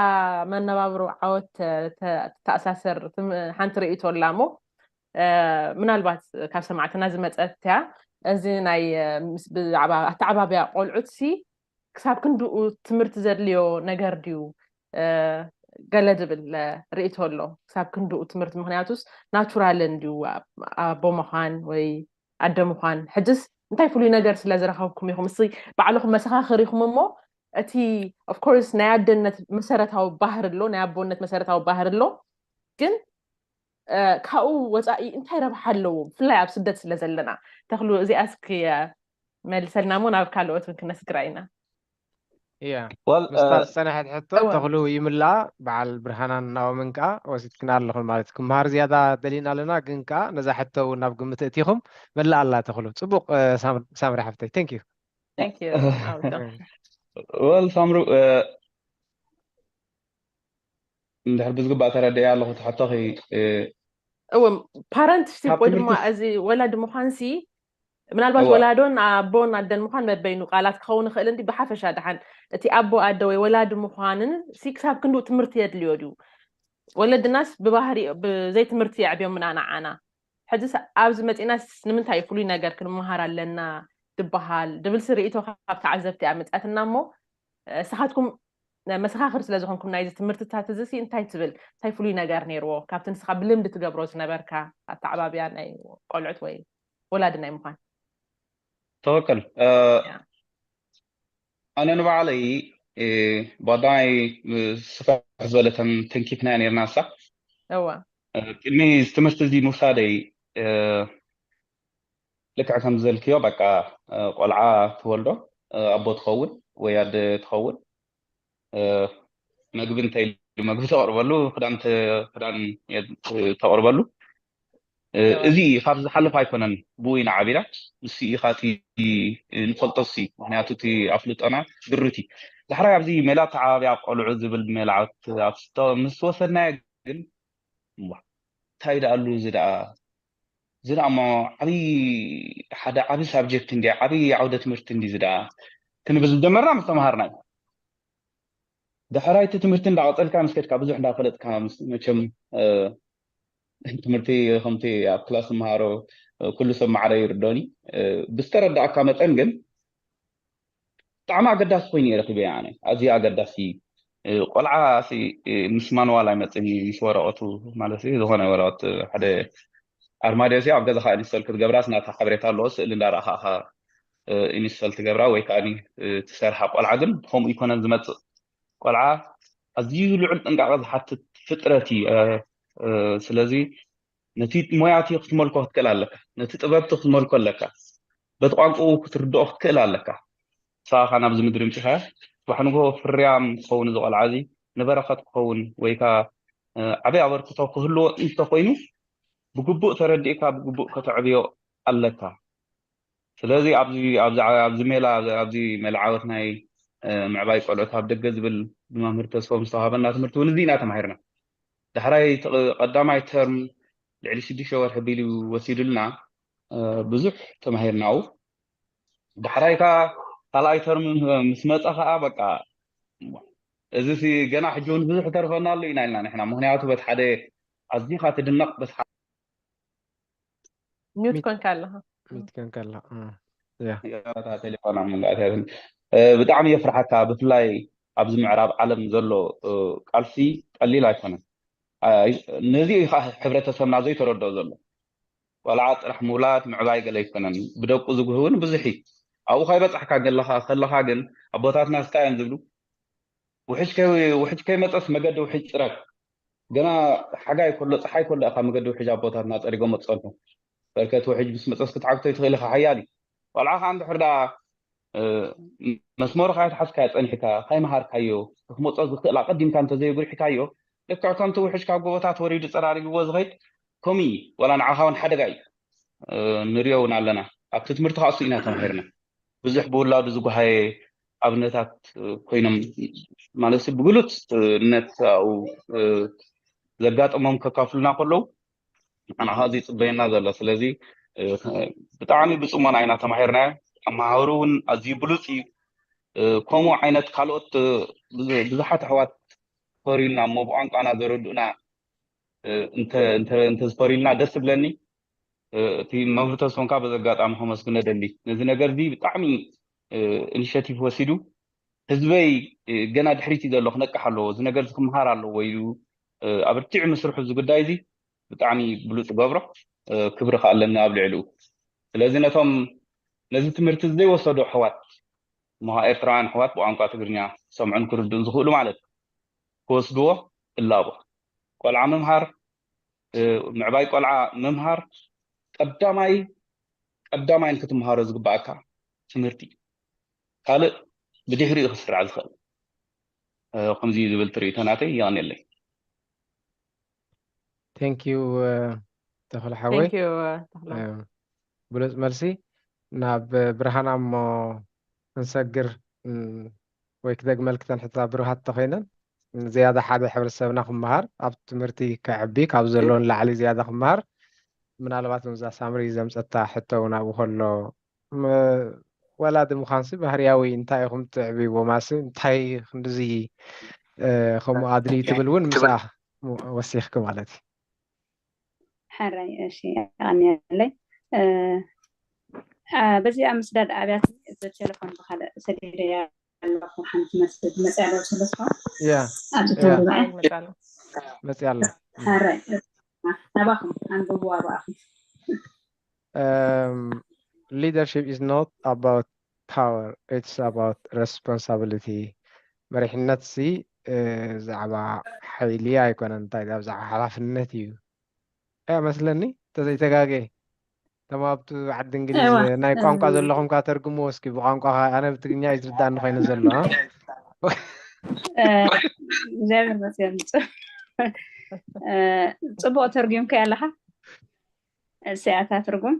መነባብሮ ዓወት ተኣሳሰር ሓንቲ ርእይቶ ኣላ እሞ ምናልባት ካብ ሰማዕትና ዝመፀት እያ። እዚ ናይ ብዛዕባ ኣተዓባብያ ቆልዑት ሲ ክሳብ ክንድኡ ትምህርቲ ዘድልዮ ነገር ድዩ ገለ ዝብል ርእይቶ ኣሎ። ክሳብ ክንድኡ ትምህርቲ ምክንያቱስ ናቹራል እንድዩ ኣቦ ምዃን ወይ ኣደ ምዃን። ሕጅስ እንታይ ፍሉይ ነገር ስለ ዝረኸብኩም ኢኹም? እስኪ ባዕልኹም መሰኻኽር ኢኹም እሞ እቲ ኦፍኮርስ ናይ ኣደነት መሰረታዊ ባህር ኣሎ፣ ናይ ኣቦነት መሰረታዊ ባህር ኣሎ። ግን ካብኡ ወፃኢ እንታይ ረብሓ ኣለዎ? ብፍላይ ኣብ ስደት ስለ ዘለና ተኽሉ እዚኣ እስኪ መልሰልና እሞ ናብ ካልኦት እውን ክነስግራ ኢና። እያ ምስታ ዝፀነሐት ሕቶ ተኽሉ ይምላ በዓል ብርሃናን ናኦምን ከዓ ወሲድክና ኣለኹም ማለት ክምሃር ዝያዳ ደሊና ኣለና። ግን ከዓ ነዛ ሕቶ እውን ናብ ግምት እቲኹም መላ ኣላ ተኽሉ። ፅቡቅ ሳምሪ ሓፍተይ thank you። ወል ሳምሩ እንድሕር ብዝግባእ ተረድያ ኣለኹ ትሕቶኺ እወ ፓረንት ሲ ወይ ድማ እዚ ወላዲ ምዃንሲ ምናልባት ወላዶን ኣቦን ኣደን ምዃን መበይኑ ቃላት ክኸውን ይኽእል እንዲ ብሓፈሻ ደሓን እቲ ኣቦ ኣደ ወይ ወላዲ ምዃንን ሲ ክሳብ ክንድኡ ትምህርቲ የድልዮ ድዩ? ወለድናስ ብባህሪ ብዘይ ትምህርቲ የዕብዮምና ንዓና። ሕጂ ኣብዚ መፂናስ ንምንታይ ፍሉይ ነገር ክንመሃር ኣለና ዝበሃል ድብልሲ ርእይቶ ካብ ተዓዘብቲ እያ መፅኣትና እሞ ንስኻትኩም መሰኻኽር ስለ ዝኾንኩም ናይዚ ትምህርትታት እዚ ሲ እንታይ ትብል እንታይ ፍሉይ ነገር ነይርዎ ካብቲ ንስኻ ብልምዲ ትገብሮ ዝነበርካ ኣተዓባብያ ናይ ቆልዑት ወይ ወላዲ ናይ ምዃን ትኽክል ኣነ ንባዕለይ ባዳይ ስፍሕ ዝበለተን ተንኪፍናያ ነርና ሳ እዋ ቅድሚ ትምህርቲ እዚ ምውሳደይ ልክዕ ከም ዝበልክዮ በቃ ቆልዓ ትወልዶ ኣቦ ትኸውን ወይ ኣደ ትኸውን መግቢ እንታይ ኢሉ መግቢ ተቕርበሉ ክዳን ክዳን ተቕርበሉ እዚ ካብ ዝሓልፍ ኣይኮነን ብኡ ኢና ዓቢና ንሱ ኢኻ እቲ ንፈልጦ ሲ ምክንያቱ እቲ ኣፍልጦና ድሩቲ ዳሕራይ ኣብዚ ሜላ ተዓባቢያ ቆልዑ ዝብል ሜላዓት ምስ ወሰድናዮ ግን እንታይ ደኣሉ እዚ ደኣ እዚ ደኣ እሞ ዓብዪ ሓደ ዓብዪ ሳብጀክት እንዲ ዓብዪ ዓውደ ትምህርቲ እንዲ እዚ ደኣ ክንብል ዝጀመርና ምስ ተምሃርና እዩ። ዳሕራይ እቲ ትምህርቲ እንዳቐፀልካ ምስ ከድካ ብዙሕ እንዳፈለጥካ መቸም ትምህርቲ ከምቲ ኣብ ክላስ ዝመሃሮ ኩሉ ሰብ ማዕረ ይርዶኒ ብዝተረዳእካ መጠን ግን ብጣዕሚ ኣገዳሲ ኮይኑ እየ ረኪበ ኣነ ኣዝዩ ኣገዳሲ ቆልዓ ምስ ማንዋል ኣይመፅን እዩ ምስ ወረቐቱ ማለት እዩ ዝኾነ ወረቐት ሓደ ኣርማድዮ ሲ ኣብ ገዛኻ ኢንስቶል ክትገብራስ ናታ ሓበሬታ ኣለዎ። ስእሊ እንዳረኣኻ ኢኻ ኢንስቶል ትገብራ ወይ ከዓ ትሰርሓ። ቆልዓ ግን ከምኡ ይኮነን ዝመፅእ። ቆልዓ ኣዝዩ ልዑል ጥንቃቐ ዝሓትት ፍጥረት እዩ። ስለዚ ነቲ ሞያቲ ክትመልኮ ክትክእል ኣለካ፣ ነቲ ጥበብቲ ክትመልኮ ኣለካ፣ በቲ ቋንቋኡ ክትርድኦ ክትክእል ኣለካ። ንስኻ ናብዚ ምድሪ ምፂኻ፣ ጽባሕ ንግሆ ፍርያም ክኸውን እዚ ቆልዓ እዚ፣ ንበረኸት ክኸውን ወይ ከዓ ዓበይ ኣበርክቶ ክህልዎ እንተኮይኑ፣ ብግቡእ ተረዲእካ ብግቡእ ከተዕብዮ ኣለካ። ስለዚ ኣብዚ ኣብዚ ሜላ ኣብዚ ሜላ ዓወት ናይ ምዕባይ ቆልዑት ኣብ ደገ ዝብል ብመምህር ተስፎም ዝተዋሃበና ትምህርቲ እውን እዚ ኢና ተማሂርና። ዳሕራይ ቀዳማይ ተርም ልዕሊ ሽዱሽተ ወርሒ ቢሉ ወሲዱልና ብዙሕ ተማሂርናኡ። ዳሕራይ ከዓ ካልኣይ ተርም ምስ መፀ ከዓ በቃ እዚ ገና ሕጂ እውን ብዙሕ ተርፈና ኣሎ ኢና ኢልና ንሕና። ምክንያቱ በቲ ሓደ ኣዚኻ ትድነቕ በቲ ሚዩት ኮንካ ኣለኻ። ሚዩት ኮንካ ኣለኻ። ያ ቴሌፎን ኣብ መንጎ ኣትያትን ብጣዕሚ የፍርሓካ። ብፍላይ ኣብዚ ምዕራብ ዓለም ዘሎ ቃልሲ ቀሊል ኣይኮነን። ነዚ እዩ ከዓ ሕብረተሰብና ዘይተረድኦ ዘሎ። ቆልዓ ጥራሕ ምውላድ ምዕባይ ገለ ኣይኮነን። ብደቁ ዝጉህ እውን ብዙሕ እዩ። ኣብኡ ከይበፃሕካ ገለኻ ከለኻ ግን ኣቦታትና ስታይ እዮም ዝብሉ፣ ውሕጅ ከይ- ውሕጅ ከይመፀስ መገዲ ውሕጅ ፅረግ። ገና ሓጋይ ከሎ ፀሓይ ከሎ ኢኻ መገዲ ውሕጅ ኣቦታትና ፀሪጎም መፅፀልኩም። በርከት ውሕጅ ምስ መፀስ ክትዓግቶ ይትኽእል ኢኻ ሓያል እዩ። ቆልዓ ከዓ እንድሕር ዳ መስመሩ ካይትሓዝካዮ ፀኒሕካ ካይመሃርካዮ ክመፆ ዝኽእል ኣቐዲምካ እንተዘየጉርሕካዮ ልክዕ ከምቲ ውሕጅ ካብ ጎቦታት ወሪዱ ፀራሪግዎ ዝኸይድ ከምኡ እዩ። ዋላ ንዓኻ እውን ሓደጋ እዩ። ንሪኦ እውን ኣለና። ኣብቲ ትምህርቲ ከዓ እሱ ኢና ተማሂርና። ብዙሕ ብውላዱ ዝጓሃየ ኣብነታት ኮይኖም ማለት ብግሉፅ ነት ኣብኡ ዘጋጠሞም ከካፍሉና ከለዉ ንዓኻ እዚ ይፅበየና ዘሎ። ስለዚ ብጣዕሚ ብፅሞና ኢና ተማሂርናዮ። ኣመሃህሩ እውን ኣዝዩ ብሉፅ እዩ። ከምኡ ዓይነት ካልኦት ብዙሓት ኣሕዋት ፈርዩልና እሞ ብቋንቋና ዘረድኡና እንተዝፈርዩልና ደስ ዝብለኒ። እቲ መምህር ተስፎንካ በዚ ኣጋጣሚ ከመስግነ ደሊ። ነዚ ነገር እዚ ብጣዕሚ ኢኒሽቲቭ ወሲዱ ህዝበይ ገና ድሕሪት እዩ ዘሎ ክነቅሕ ኣለዎ፣ እዚ ነገር እዚ ክምሃር ኣለዎ ኢሉ ኣበርቲዑ ምስርሑ እዚ ጉዳይ እዚ ብጣዕሚ ብሉፅ ገብሮ። ክብሪ ከኣለኒ ኣብ ልዕልኡ። ስለዚ ነቶም ነዚ ትምህርቲ ዘይወሰዱ ኣሕዋት እሞ ኤርትራውያን ኣሕዋት ብቋንቋ ትግርኛ ክሰምዑን ክርድኡን ዝኽእሉ ማለት ክወስድዎ እላቦ። ቆልዓ ምምሃር ምዕባይ ቆልዓ ምምሃር ቀዳማይ ቀዳማይን ክትምሃሮ ዝግባኣካ ትምህርቲ ካልእ ብድሕሪኡ ክስራዕ ዝኽእል። ከምዚ ዝብል ትርኢቶ ናተይ ይቐንየለይ። Thank you ተኽለ ሓወይ። ብሉፅ መልሲ። ናብ ብርሃና እሞ ክንሰግር ወይ ክደግመልክተን ሕታ ብሩሃት ተኮይነን ዝያዳ ሓደ ሕብረተሰብና ክመሃር ኣብ ትምህርቲ ከዕቢ ካብ ዘለዎን ላዕሊ ዝያዳ ክመሃር ምናልባት እዛ ሳምሪ ዘምፀታ ሕቶ እውን ኣብኡ ከሎ ወላዲ ምዃንሲ ባህርያዊ እንታይ ኢኹም ትዕብይዎ ማሲ እንታይ ክንድዚ ከምኡ ኣድልዩ ትብል እውን ምስኣ ወሲኽኪ ማለት እዩ። ሕራይ እሺ የቐንየለይ። በዚኣ ምስዳድ ኣብያት እዚ ቴሌፎን ብካልእ ሰዲደያ ኣለኹ ሓንቲ መስል መፅያ ዶ ስለስኻ ያ ኣብዚ ተንብባያ መፅያ ኣላ። ሕራይ ናባኹም ኣንብብዋ ብኣኹም። Leadership is not about power, it's about responsibility. መሪሕነት ሲ ብዛዕባ ሓይሊ ኣይኮነን፣ እንታይ ብዛዕባ ሓላፍነት እዩ። ኣያ መስለኒ ተዘይተጋገ ተማብቱ ዓዲ እንግሊዝ ናይ ቋንቋ ዘለኹም ካ ተርጉምዎ እስኪ ብቋንቋ። ኣነ ብትግርኛ እዩ ዝርዳእኒ ኮይኑ ዘሎ። እግዚኣብሔር መስገን። ፅቡቅ ተርጉምካ ኣለካ። እሰያታ ትርጉም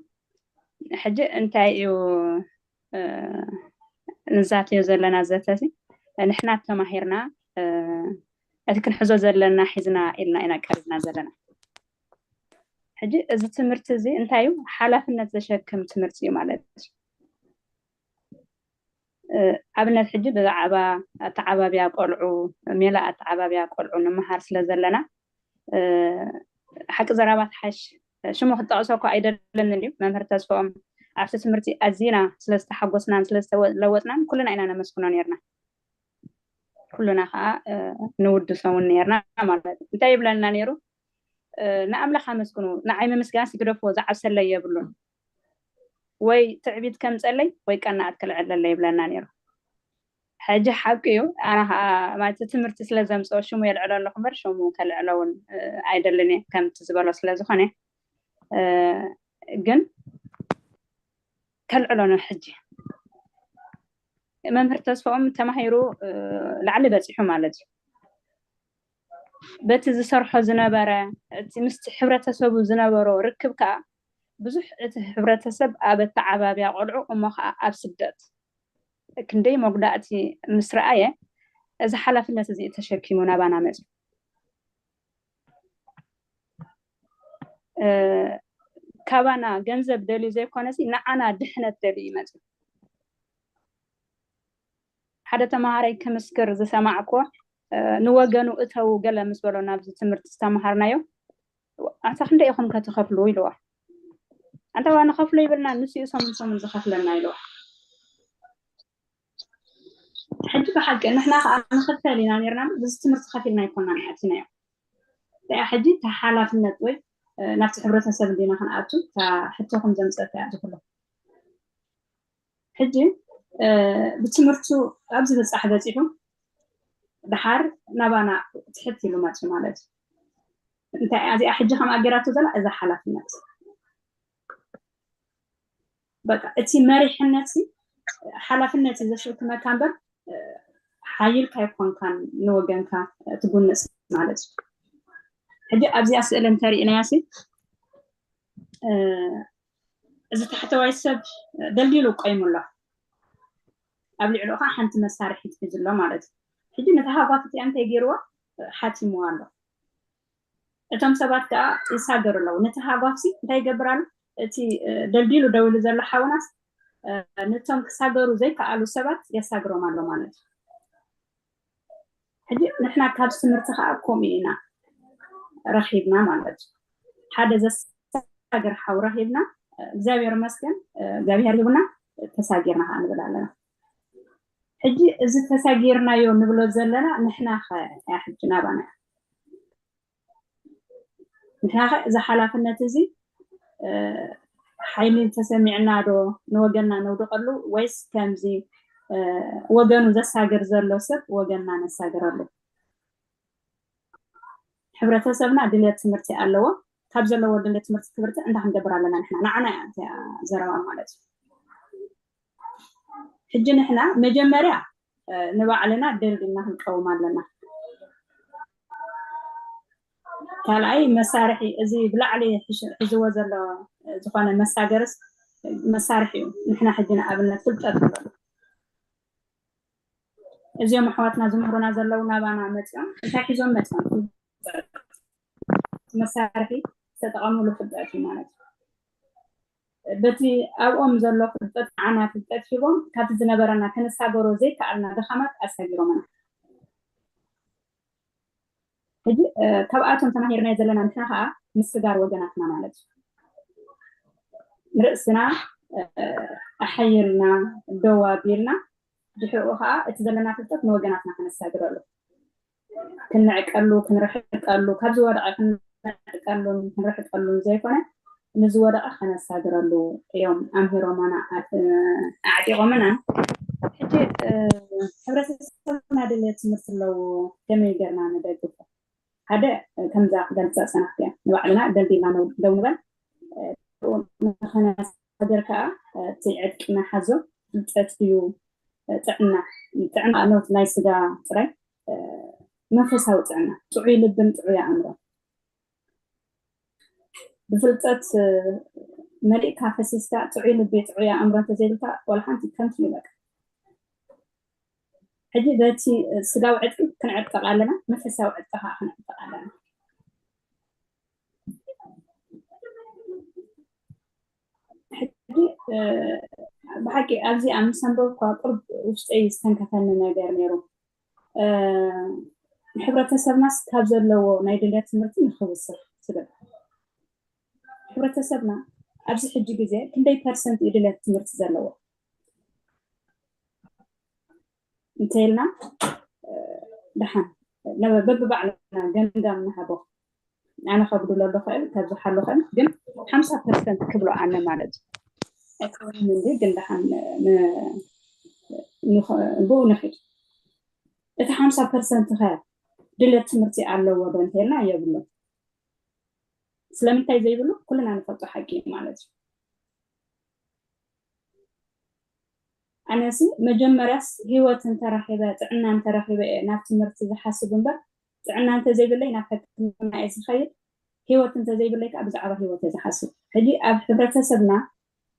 ሕጂ እንታይ እዩ? ንዛተዮ ዘለና ዘተሲ ንሕና ተማሂርና እቲ ክንሕዞ ዘለና ሒዝና ኢልና ኢና ቀሪብና ዘለና። ሕጂ እዚ ትምህርቲ እዚ እንታይ እዩ? ሓላፍነት ዘሸክም ትምህርቲ እዩ ማለት እዩ። ኣብነት ሕጂ ብዛዕባ ኣተዓባብያ ቆልዑ፣ ሜላ ኣተዓባብያ ቆልዑ ንምሃር ስለ ዘለና ሓቂ ዘራባት ሓሽ ሽሙ ክጠቕሶ እኮ ኣይደልን እዩ። መምህር ተስፎም ኣብቲ ትምህርቲ ኣዚና ስለዝተሓጎስናን ስለዝተለወጥናን ኩልና ኢና ነመስግኖ ነርና። ኩልና ከዓ ንውድሶ እውን ነርና ማለት እዩ። እንታይ ይብለና ነይሩ? ንኣምላኽ ኣመስግኑ። ንዓይ ምምስጋን ሲግደፍዎ ዝዓብሰለይ የብሉን። ወይ ትዕቢት ከምፀለይ ወይ ቀናኣት ክልዕለለይ ይብለና ነይሩ። ሕጂ ሓቂ እዩ። ኣነ ከዓ ማለት ትምህርቲ ስለ ዘምፅኦ ሽሙ የልዕሎ ኣለኹ እምበር ሽሙ ከልዕሎ እውን ኣይደልን እየ ከምቲ ዝበሎ ስለ ዝኾነ፣ ግን ከልዕሎ ነው። ሕጂ መምህር ተስፋኦም ተማሂሩ ላዕሊ በፂሑ ማለት እዩ። በቲ ዝሰርሖ ዝነበረ እቲ ምስቲ ሕብረተሰቡ ዝነበሮ ርክብ ከዓ ብዙሕ እቲ ሕብረተሰብ ኣብ ኣተዓባብያ ቆልዑ እሞ ከዓ ኣብ ስደት ክንደይ መጉዳእቲ ምስ ረኣየ እዚ ሓላፍነት እዚ ተሸኪሙ ናባና መፅዩ። ካባና ገንዘብ ደልዩ ዘይኮነሲ ንዓና ድሕነት ደልዩ ይመፅእ። ሓደ ተምሃራይ ክምስክር ዝሰማዕኮ ንወገኑ እተው ገለ ምስ በሎ ናብዚ ትምህርቲ ዝተምሃርናዮ ኣታ ክንደ ኢኹም ከትኸፍሉ ኢልዋ። ኣንታ ዋ ንኸፍሎ ይብልና ንስኡ ሰሙን ሰሙን ዝኸፍለና ኢልዋ። ሕጂ ብሓቂ ንሕና ከዓ ንኽፈል ኢና ነርና ብዙ ትምህርቲ ከፊልና ኣይኮና ንኣትናዮ። እያ ሕጂ ተሓላፍነት ወይ ናብቲ ሕብረተሰብ እንዲና ክንኣቱ እታ ሕቶኹም ዘምፀት እያ ዝኩሎ። ሕጂ ብትምህርቱ ኣብ ዝብፃሕ በፂሑ ድሓር ናባና ትሕት ኢሉ መፅኡ ማለት እዩ። እንታይ እዚኣ ሕጂ ከም ኣገራቱ ዘላ እዛ ሓላፍነት በቃ እቲ መሪሕነት ሓላፍነት እዩ ዘሽክመካ እምበር ሓይልካ ኣይኮንካን ንወገንካ ትጉንፅ ማለት እዩ። ሕጂ ኣብዚኣ ስእሊ እንተሪእናያ ሲ እዚ ታሕተዋይ ሰብ ደልዲሉ ቆይሙ ኣሎ። ኣብ ልዕሉ ከዓ ሓንቲ መሳርሒት ሒዙ ኣሎ ማለት እዩ። ሕጂ ነቲ ሃጓፍ እቲኣ እንታይ ገይርዋ ሓቲምዋ ኣሎ። እቶም ሰባት ከዓ ይሳገሩ ኣለዉ። ነቲ ሃጓፍሲ እንታይ ይገብር ኣሎ? እቲ ደልዲሉ ደው ኢሉ ዘሎ ሓውናስ ነቶም ክሳገሩ ዘይከኣሉ ሰባት የሳግሮም ኣሎ ማለት እዩ። ሕጂ ንሕና ካብ ትምህርቲ ከዓ ከምኡ ኢና ረኺብና ማለት እዩ። ሓደ ዘሳግር ሓው ረኺብና እግዚኣብሔር መስገን እግዚኣብሔር ሂቡና ተሳጊርና ከዓ ንብል ኣለና። ሕጂ እዚ ተሳጊርናዮ ንብሎ ዘለና ንሕና ከ ሕጂ ናባና ንሕና ከ እዚ ሓላፍነት እዚ ሓይሊ ተሰሚዕና ዶ ንወገንና ነውድቀሉ ወይስ ከምዚ ወገኑ ዘሳግር ዘሎ ሰብ ወገንና ነሳግረሉ? ሕብረተሰብና ድልየት ትምህርቲ ኣለዎ። ካብ ዘለዎ ድልየት ትምህርቲ ክብርቲ እንታይ ክንገብር ኣለና ንሕና? ንዓና እያ እዚኣ ዘረባ ማለት እዩ። ሕጂ ንሕና መጀመርያ ንባዕልና ደልዲልና ክንቀውም ኣለና። ካልኣይ መሳርሒ እዚ ብላዕሊ ሒዝዎ ዘሎ ዝኾነ መሳገርስ መሳርሒ እዩ። ንሕና ሕጂ ንኣብነት ፍልጠት ንበሎ እዚኦም ኣሕዋትና ዝምህሩና ዘለዉ ናባና መፅኦም እንታይ ሒዞም መፅኦም መሳርሒ ዝተጠቐምሉ ፍልጠት እዩ ማለት እዩ። በቲ ኣብኦም ዘሎ ፍልጠት ንዓና ፍልጠት ሂቦም ካብቲ ዝነበረና ከነሳገሮ ዘይከኣልና ድኻማት ኣሳጊሮምና። ሕጂ ካብኣቶም ተማሂርናዮ ዘለና ንሕና ከዓ ምስጋር ወገናትና ማለት እዩ። ንርእስና ኣሓይልና ደው ኣቢልና ድሕሪኡ ከዓ እቲ ዘለና ፍልጠት ንወገናትና ከነሳግረሉ ክንዕቀሉ ክንርሕቀሉ ካብ ዝወደቐ ክንዕቀሉን ክንርሕቀሉን ዘይኮነ ንዝወደቐ ከነሳግረሉ እዮም ኣምሂሮምና ኣዕጢቖምና። ሕጂ ሕብረተሰብና ድልየት ትምህርቲ ኣለዎ ከመይ ገርና ንደግፎ? ሓደ ከምዛ ክገልፀ ፀናሕቲ እያ ንባዕልና ደልዲልና ደው ንበል። ንኸነሳግር ከዓ እቲ ዕጥቂ ንሓዞ ፍልጠት እዩ። ጥዕና ጥዕና ኖት ናይ ስጋ ጥራይ መንፈሳዊ ጥዕና ጥዑይ ልብን ጥዑይ ኣእምሮ ብፍልጠት መሊእካ ፈሲስካ ጥዑይ ልቢ ጥዑይ ኣእምሮ እንተዘይብልካ ዋላ ሓንቲ ከንቱ እዩ በቃ። ሕጂ በቲ ስጋዊ ዕጥቂ ክንዕጠቕ ኣለና፣ መንፈሳዊ ዕጥቂ ከዓ ክንዕጠቕ ኣለና። ሕጂ ብሓቂ ኣብዚ ኣብ ምስ ኣንበብኳ ቁርብ ውሽጠይ ዝተንከፈኒ ነገር ነይሩ። ሕብረተሰብናስ ካብ ዘለዎ ናይ ድልየት ትምህርቲ ንክውስኽ ትብል። ሕብረተሰብና ኣብዚ ሕጂ ግዜ ክንደይ ፐርሰንት እዩ ድልየት ትምህርቲ ዘለዎ እንተኢልና ደሓን በብባዕልና ገምጋም ንሃቦ። ኣነ ከጉድለሉ ክእል፣ ከብዝሓሉ ክእል፣ ግን ሓምሳ ፐርሰንት ክብሎ ኣነ ማለት እዩ። ኣይኮነን እንዲ ግን ደሓን ን- ንኸ- ብኡ ንኺድ። እቲ ሓምሳ ፐርሰንት ከ ድሌት ትምህርቲ ኣለዎ ዶ እንተልና የብሉን። ስለምንታይ ዘይብሉ ኩልና ንፈልጦ ሓቂ እዩ ማለት እዩ። ኣነሲ መጀመርያስ ህይወት እንተረኺበ ጥዕና እንተረኺበ እየ ናብ ትምህርቲ ዝሓስብ እምበር ጥዕና እንተዘይብለይ ናብ ሕክምና እየ ዝኸይድ። ህይወት እንተዘይብለይ ከዓ ብዛዕባ ህይወት እየ ዝሓስብ። ሕጂ ኣብ ሕብረተሰብና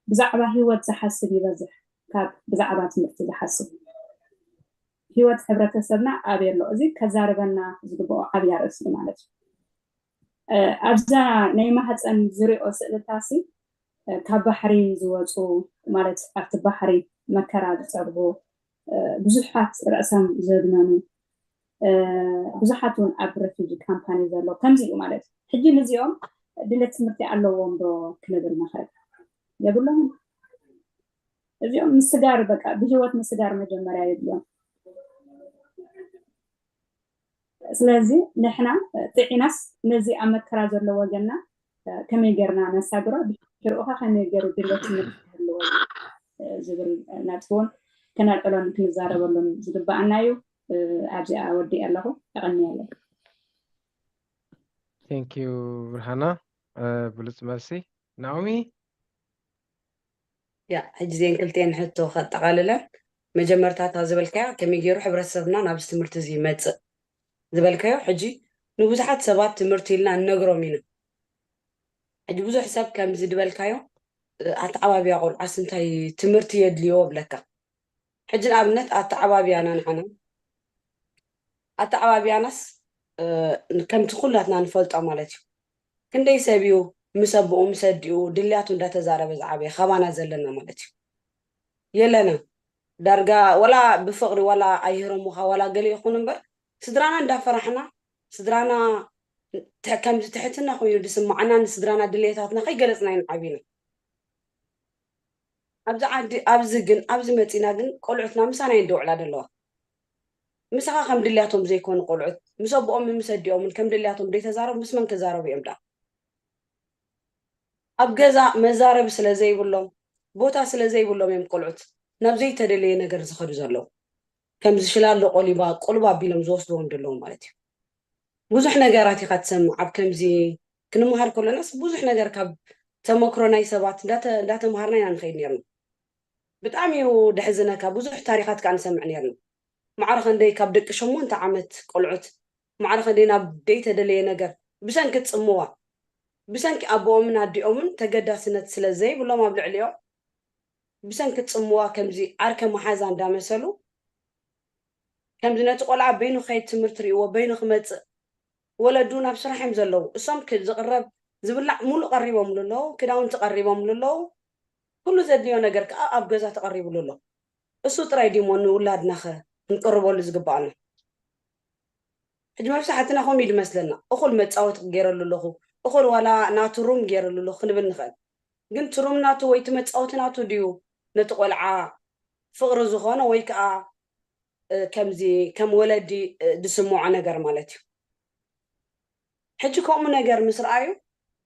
ብዛዕባ ህይወት ዝሓስብ ይበዝሕ ካብ ብዛዕባ ትምህርቲ ዝሓስብ። ህይወት ሕብረተሰብና ኣበይ ኣሎ? እዚ ከዛርበና ዝግብኦ ዓብይ ኣርእስቲ ማለት እዩ። ኣብዛ ናይ ማህፀን ዝሪኦ ስእልታሲ ካብ ባሕሪ ዝወፁ ማለት ኣብቲ ባሕሪ መከራ ዝፀግቡ ብዙሓት ርእሶም ዘድነኑ ብዙሓት እውን ኣብ ረፊጂ ካምፓኒ ዘሎ ከምዚ እዩ ማለት እዩ። ሕጂ ንዚኦም ድሌት ትምህርቲ ኣለዎም ዶ ክንብል ንኽእል? የብሎምን። እዚኦም ምስጋር በቃ ብህይወት ምስጋር መጀመርያ የድልዮም። ስለዚ ንሕና ጥዒናስ ነዚ ኣብ መከራ ዘሎ ወገንና ከመይ ጌርና ነሳግሮ ድሕሪኡ ከ ከመይ ገይሩ ድሌት ትምህርቲ ክህልዎ ዝብል ነጥቢ እውን ከነልዕሎን ክንዛረበሉን ዝግበኣና እዩ። ኣብዚኣ ወዲእ ኣለኹ። የቐንየለይ። Thank you ብርሃና። ብሉፅ መልሲ ናኦሚ። ያ ሕጂ ዜን ክልቴን ሕቶ ከጠቓልለን መጀመርታ እታ ዝበልካያ ከመይ ገይሩ ሕብረተሰብና ናብዚ ትምህርቲ እዚ ይመፅእ ዝበልካዮ ሕጂ ንብዙሓት ሰባት ትምህርቲ ኢልና ንነግሮም ኢና። ሕጂ ብዙሕ ሰብ ከምዚ ዝበልካዮ ኣተዓባብያ ቆልዓስ እንታይ ትምህርቲ የድልዮ ብለካ። ሕጂ ንኣብነት ኣተዓባብያና ንዓና ኣተዓባብያናስ ከምቲ ኩላትና ንፈልጦ ማለት እዩ። ክንደይ ሰብ እዩ ምስ ኣቦኡ ምስ ኣዲኡ ድልያቱ እንዳተዛረበ ዝዓበየ ካባና ዘለና ማለት እዩ። የለና ዳርጋ ወላ ብፍቕሪ ወላ ኣይህረሙኻ ወላ ገለ ይኹን እምበር ስድራና እንዳፈራሕና ስድራና ከምዚ ትሕትና ኮይኑ ዝስማዓና ንስድራና ድልየታትና ከይገለፅና ኢና ዓቢና። ኣብዚ ዓዲ ኣብዚ ግን ኣብዚ መፂና ግን ቆልዑትና ምሳና እየን ደውዕላ ዘለዋ። ምሳኻ ከም ድልያቶም ዘይኮኑ ቆልዑት ምስ ኣቦኦምን ምስ ኣዲኦምን ከም ድልያቶም ዘይተዛረቡ ምስ መን ክዛረቡ እዮም ደኣ? ኣብ ገዛ መዛረቢ ስለ ዘይብሎም ቦታ ስለ ዘይብሎም እዮም ቆልዑት ናብ ዘይተደለየ ነገር ዝኸዱ ዘለዉ። ከምዚ ሽላሎ ቆሊባ ቁልባ ኣቢሎም ዝወስድዎም ዘለዉ ማለት እዩ። ብዙሕ ነገራት ኢኻ ትሰምዕ ኣብ ከምዚ ክንመሃር ከለናስ ብዙሕ ነገር ካብ ተመክሮ ናይ ሰባት እንዳተምሃርና ኢና ንኸይድ ነርና። ብጣዕሚ እዩ ደሕዝነካ ብዙሕ ታሪኻት ከዓ ንሰምዕ ነርና። ማዕረ ክንደይ ካብ ደቂ ሸሞንተ ዓመት ቆልዑት ማዕረ ክንደይ ናብ ደይተደለየ ነገር ብሰንኪ ፅምዋ ብሰንኪ ኣቦኦምን ኣዲኦምን ተገዳስነት ስለ ዘይብሎም ኣብ ልዕሊኦም ብሰንኪ ፅምዋ ከምዚ ዓርከ መሓዛ እንዳመሰሉ ከምዚ ነቲ ቆልዓ በይኑ ክኸይድ ትምህርቲ ርእይዎ በይኑ ክመፅእ ወለዱ ናብ ስራሕ እዮም ዘለዉ እሶም ዝቕረብ ዝብላዕ ሙሉእ ቀሪቦምሉ ኣለዉ ክዳውንቲ ቀሪቦምሉ ኣለዉ ኩሉ ዘድልዮ ነገር ከዓ ኣብ ገዛ ተቐሪብሉ ኣሎ እሱ ጥራይ ድሞ ንውላድናኸ ክንቅርበሉ ዝግባኣና ሕጂ መብዛሕትና ከምኡ እዩ ዝመስለና እኹል መፃወቲ ክገይረሉ ኣለኹ እኹል ዋላ ናቱ ሩም ገይረሉ ኣለኹ ክንብል ንኽእል ግን ትሩም ናቱ ወይ እቲ መፃወቲ ናቱ ድዩ ነቲ ቆልዓ ፍቕሪ ዝኾነ ወይ ከዓ ከምዚ ከም ወለዲ ዝስምዖ ነገር ማለት እዩ ሕጂ ከምኡ ነገር ምስ ረኣዩ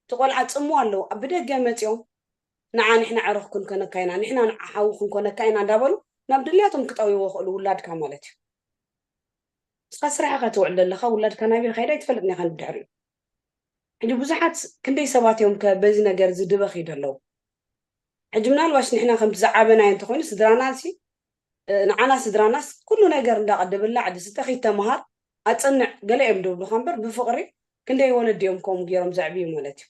እቲ ቆልዓ ፅሙ ኣለዉ ኣብ ብደገ መፂኦም ንዓ ንሕና ዕረኽ ክንኮነካ ኢና ንሕና ንዓ ሓዊ ክንኮነካ ኢና እንዳበሉ ናብ ድልያቶም ክጠውይዎ ክእሉ ውላድካ ማለት እዩ እስኻ ስራሕኻ ትውዕል ዘለኻ ውላድካ ናበይ ከይዳ ኣይትፈልጥን ኢኻ ንድሕሪኡ ሕጂ ብዙሓት ክንደይ ሰባት እዮም ከ በዚ ነገር ዝድበኽ ይደለዉ ሕጂ ምናልባሽ ንሕና ከምቲ ዝዓበናዮ እንተኮይኑ ስድራና ሲ ንዓና ስድራናስ ኩሉ ነገር እንዳቀደብላ ዓዲ ስተኺድ ተምሃር ኣፅንዕ ገለ እዮም ድብሉካ እምበር ብፍቅሪ ክንደይ ወለዲ እዮም ከምኡ ገይሮም ዘዕብዩ ማለት እዩ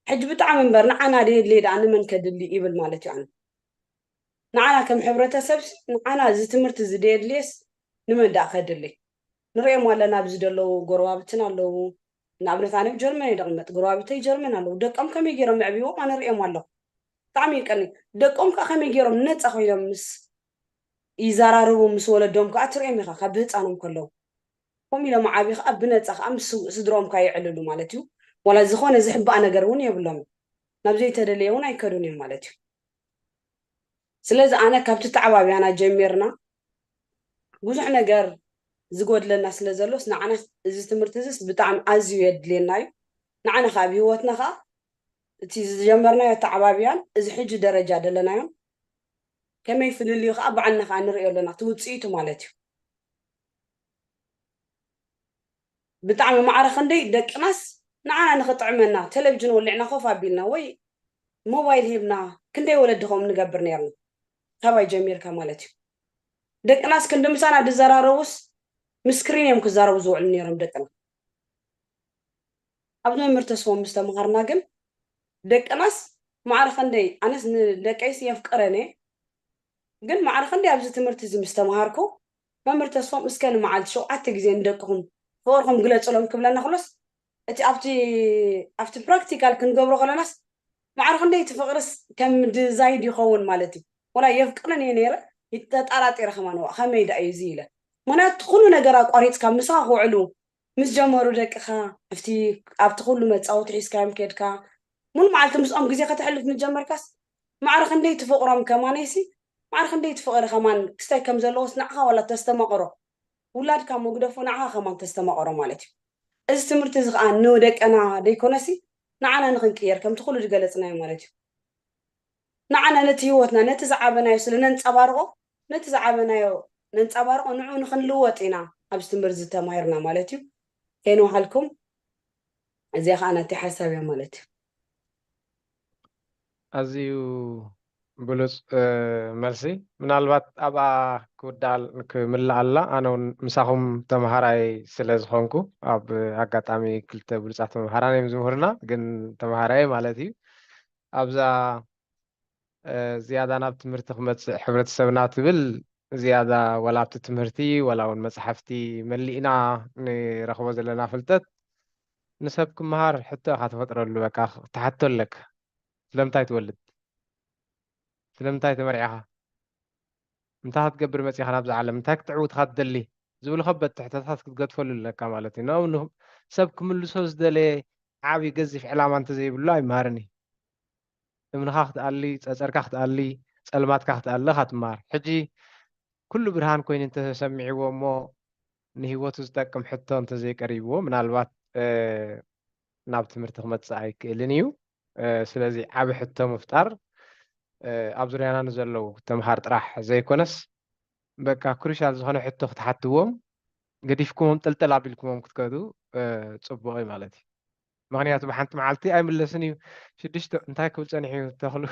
ሕጂ ብጣዕሚ እምበር ንዓና ደየድልየ ደኣ ንመን ከድሊ ይብል ማለት እዩ ኣነ ንዓና ከም ሕብረተሰብ ንዓና እዚ ትምህርቲ እዚ ደየድልየስ ንመን ደኣ ከድሊ ንሪኦም ኣለና ኣብዚ ዘለዉ ጎረባብትን ኣለዉ ንኣብነት ኣነ ጀርመን እየ ደቕመጥ ጎረባብተይ ጀርመን ኣለዉ ደቆም ከመይ ገይሮም የዕብዎም ኣነ ሪኦም ኣለኹ ብጣዕሚ ይቀኒ ደቆም ከዓ ከመይ ገይሮም ነፃ ኮይኖም ምስ ይዘራረቡ ምስ ወለዶም ከዓ ትሪኦም ኢኻ ካብ ብህፃኖም ከለዉ ከምኡ ኢሎም ዓብዪ ከዓ ብነፃ ከዓ ምስ ስድሮም ከዓ የዕልሉ ማለት እዩ ዋላ ዝኾነ ዝሕባእ ነገር እውን የብሎም ናብ ዘይተደለየ እውን ኣይከዱን እዮም ማለት እዩ ስለዚ ኣነ ካብቲ ተዓባብያና ጀሚርና ብዙሕ ነገር ዝጎድለና ስለ ዘሎስ ንዓና እዚ ትምህርቲ እዚስ ብጣዕሚ ኣዝዩ የድልየና እዩ። ንዓና ከዓ ኣብ ህይወትና ከዓ እቲ ዝጀመርናዮ ኣተዓባብያን እዚ ሕጂ ደረጃ ደለናዮን ከመይ ፍልልዩ ከዓ ባዕልና ከዓ ንሪኦ ኣለና፣ እቲ ውፅኢቱ ማለት እዩ። ብጣዕሚ ማዕረ ክንደይ ደቅናስ ንዓና ንኽጥዕመና ቴሌቪዥን ወሊዕና ኮፍ ኣቢልና ወይ ሞባይል ሂብና ክንደይ ወለዲ ከምኡ ንገብር ነርና። ካባይ ጀሚርካ ማለት እዩ። ደቅናስ ክንዲ ምሳና ዝዘራረቡስ ምስክሪን እዮም ክዛረቡ ዝውዕሉ ነይሮም ደቅና። ኣብ መምህር ተስፎም ምስ ተምሃርና ግን ደቅናስ ማዕረ ክንደይ፣ ኣነስ ንደቀይስ የፍቅረን እየ፣ ግን ማዕረ ክንደይ ኣብዚ ትምህርቲ እዚ ምስ ተምሃርኩ መምህር ተስፎም እስከ ንመዓልቲ ሸውዓተ ግዜ ንደቅኹም ፍቕርኹም ግለፅሎም ክብለና ከሎስ እቲ ኣብቲ ኣብቲ ፕራክቲካል ክንገብሮ ከለናስ ማዕረ ክንደይ እቲ ፍቕርስ ከም ድዛይድ ይኸውን ማለት እዩ። ወላ የፍቅረን እየ ነይረ ይተጣራጢረ ከማን ዋ ከመይ ደኣ እዩ እዚ ኢለ ምክንያቱ ኩሉ ነገር ኣቋሪፅካ ምሳ ክውዕሉ ምስ ጀመሩ ደቅኻ ኣብቲ ኣብቲ ኩሉ መፃወቲ ሒዝካዮም ከድካ ሙሉ መዓልቲ ምስኦም ግዜ ከተሕልፍ ምስ ጀመርካስ ማዕረ ክንደይ ትፍቕሮም ከማነይሲ ማዕረ ክንደይ ትፍቕሪ ከማን ክስታይ ከም ዘለዎስ ንዓኻ ዋላ ተስተማቕሮ ውላድካ መጉደፎ ንዓኻ ከማን ተስተማቕሮ ማለት እዩ። እዚ ትምህርቲ እዚ ከዓ ንደቀና ደይኮነሲ ንዓና ንክንቅየር ከምቲ ኩሉ ዝገለፅናዮ ማለት እዩ። ንዓና ነቲ ህይወትና ነቲ ዝዓበናዮ ስለ ነንፀባርቆ ነቲ ዝዓበናዮ ነንፀባርቆ ንዑ ንክንልወጥ ኢና ኣብዚ ትምህርቲ ዝተማሂርና ማለት እዩ። ከይንውሃልኩም እዚኣ ከዓ ናተይ ሓሳብ እያ ማለት እዩ። ኣዝዩ ብሉፅ መልሲ። ምናልባት ኣብኣ ክውዳል ክምልኣላ ኣነ እውን ምሳኹም ተምሃራይ ስለ ዝኾንኩ ኣብ ኣጋጣሚ ክልተ ብሉፃት መምሃራን እዮም ዝምህርና ግን ተምሃራይ ማለት እዩ ኣብዛ ዝያዳ ናብ ትምህርቲ ክመፅእ ሕብረተሰብና ትብል ዝያዳ ወላ ኣብቲ ትምህርቲ ወላ እውን መፅሓፍቲ መሊእና ንረኽቦ ዘለና ፍልጠት ንሰብ ክመሃር ሕቶ ኢኻ ትፈጥረሉ በቃ ክትሓቶ ኣለካ ስለምንታይ ትወልድ ስለምንታይ ተመርዒኻ እንታይ ክትገብር መፂኻ ናብዚ ዓለም እንታይ ክትዕውት ኢኻ ትደሊ ዝብሉ ከበድቲ ሕቶታት ክትገድፈሉ ኣለካ ማለት እዩ ንኣብኑ ሰብ ክምልሶ ዝደለየ ዓብዪ ገዚፍ ዕላማ እንተዘይብሉ ኣይመሃርን እዩ እምንኻ ክትኣሊ፣ ጸጸርካ ክትኣሊ፣ ጸልማትካ ክትኣሊ ኢኻ ትመሃር። ሕጂ ኩሉ ብርሃን ኮይኑ እንተሰሚዕዎ እሞ ንህይወቱ ዝጠቅም ሕቶ እንተዘይቀሪብዎ ምናልባት ናብ ትምህርቲ ክመጽእ ኣይክእልን እዩ። ስለዚ ዓቢ ሕቶ ምፍጣር ኣብ ዙርያና ንዘለዉ ተምሃር ጥራሕ ዘይኮነስ በቃ ክሩሻል ዝኾነ ሕቶ ክትሓትዎም ገዲፍኩሞም ጠልጠል ኣቢልኩሞም ክትከዱ ጽቡቕ እዩ ማለት እዩ። ምኽንያቱ ብሓንቲ መዓልቲ ኣይምለስን እዩ ሽዱሽተ እንታይ ክብል ፀኒሑ እዩ ተኽሉ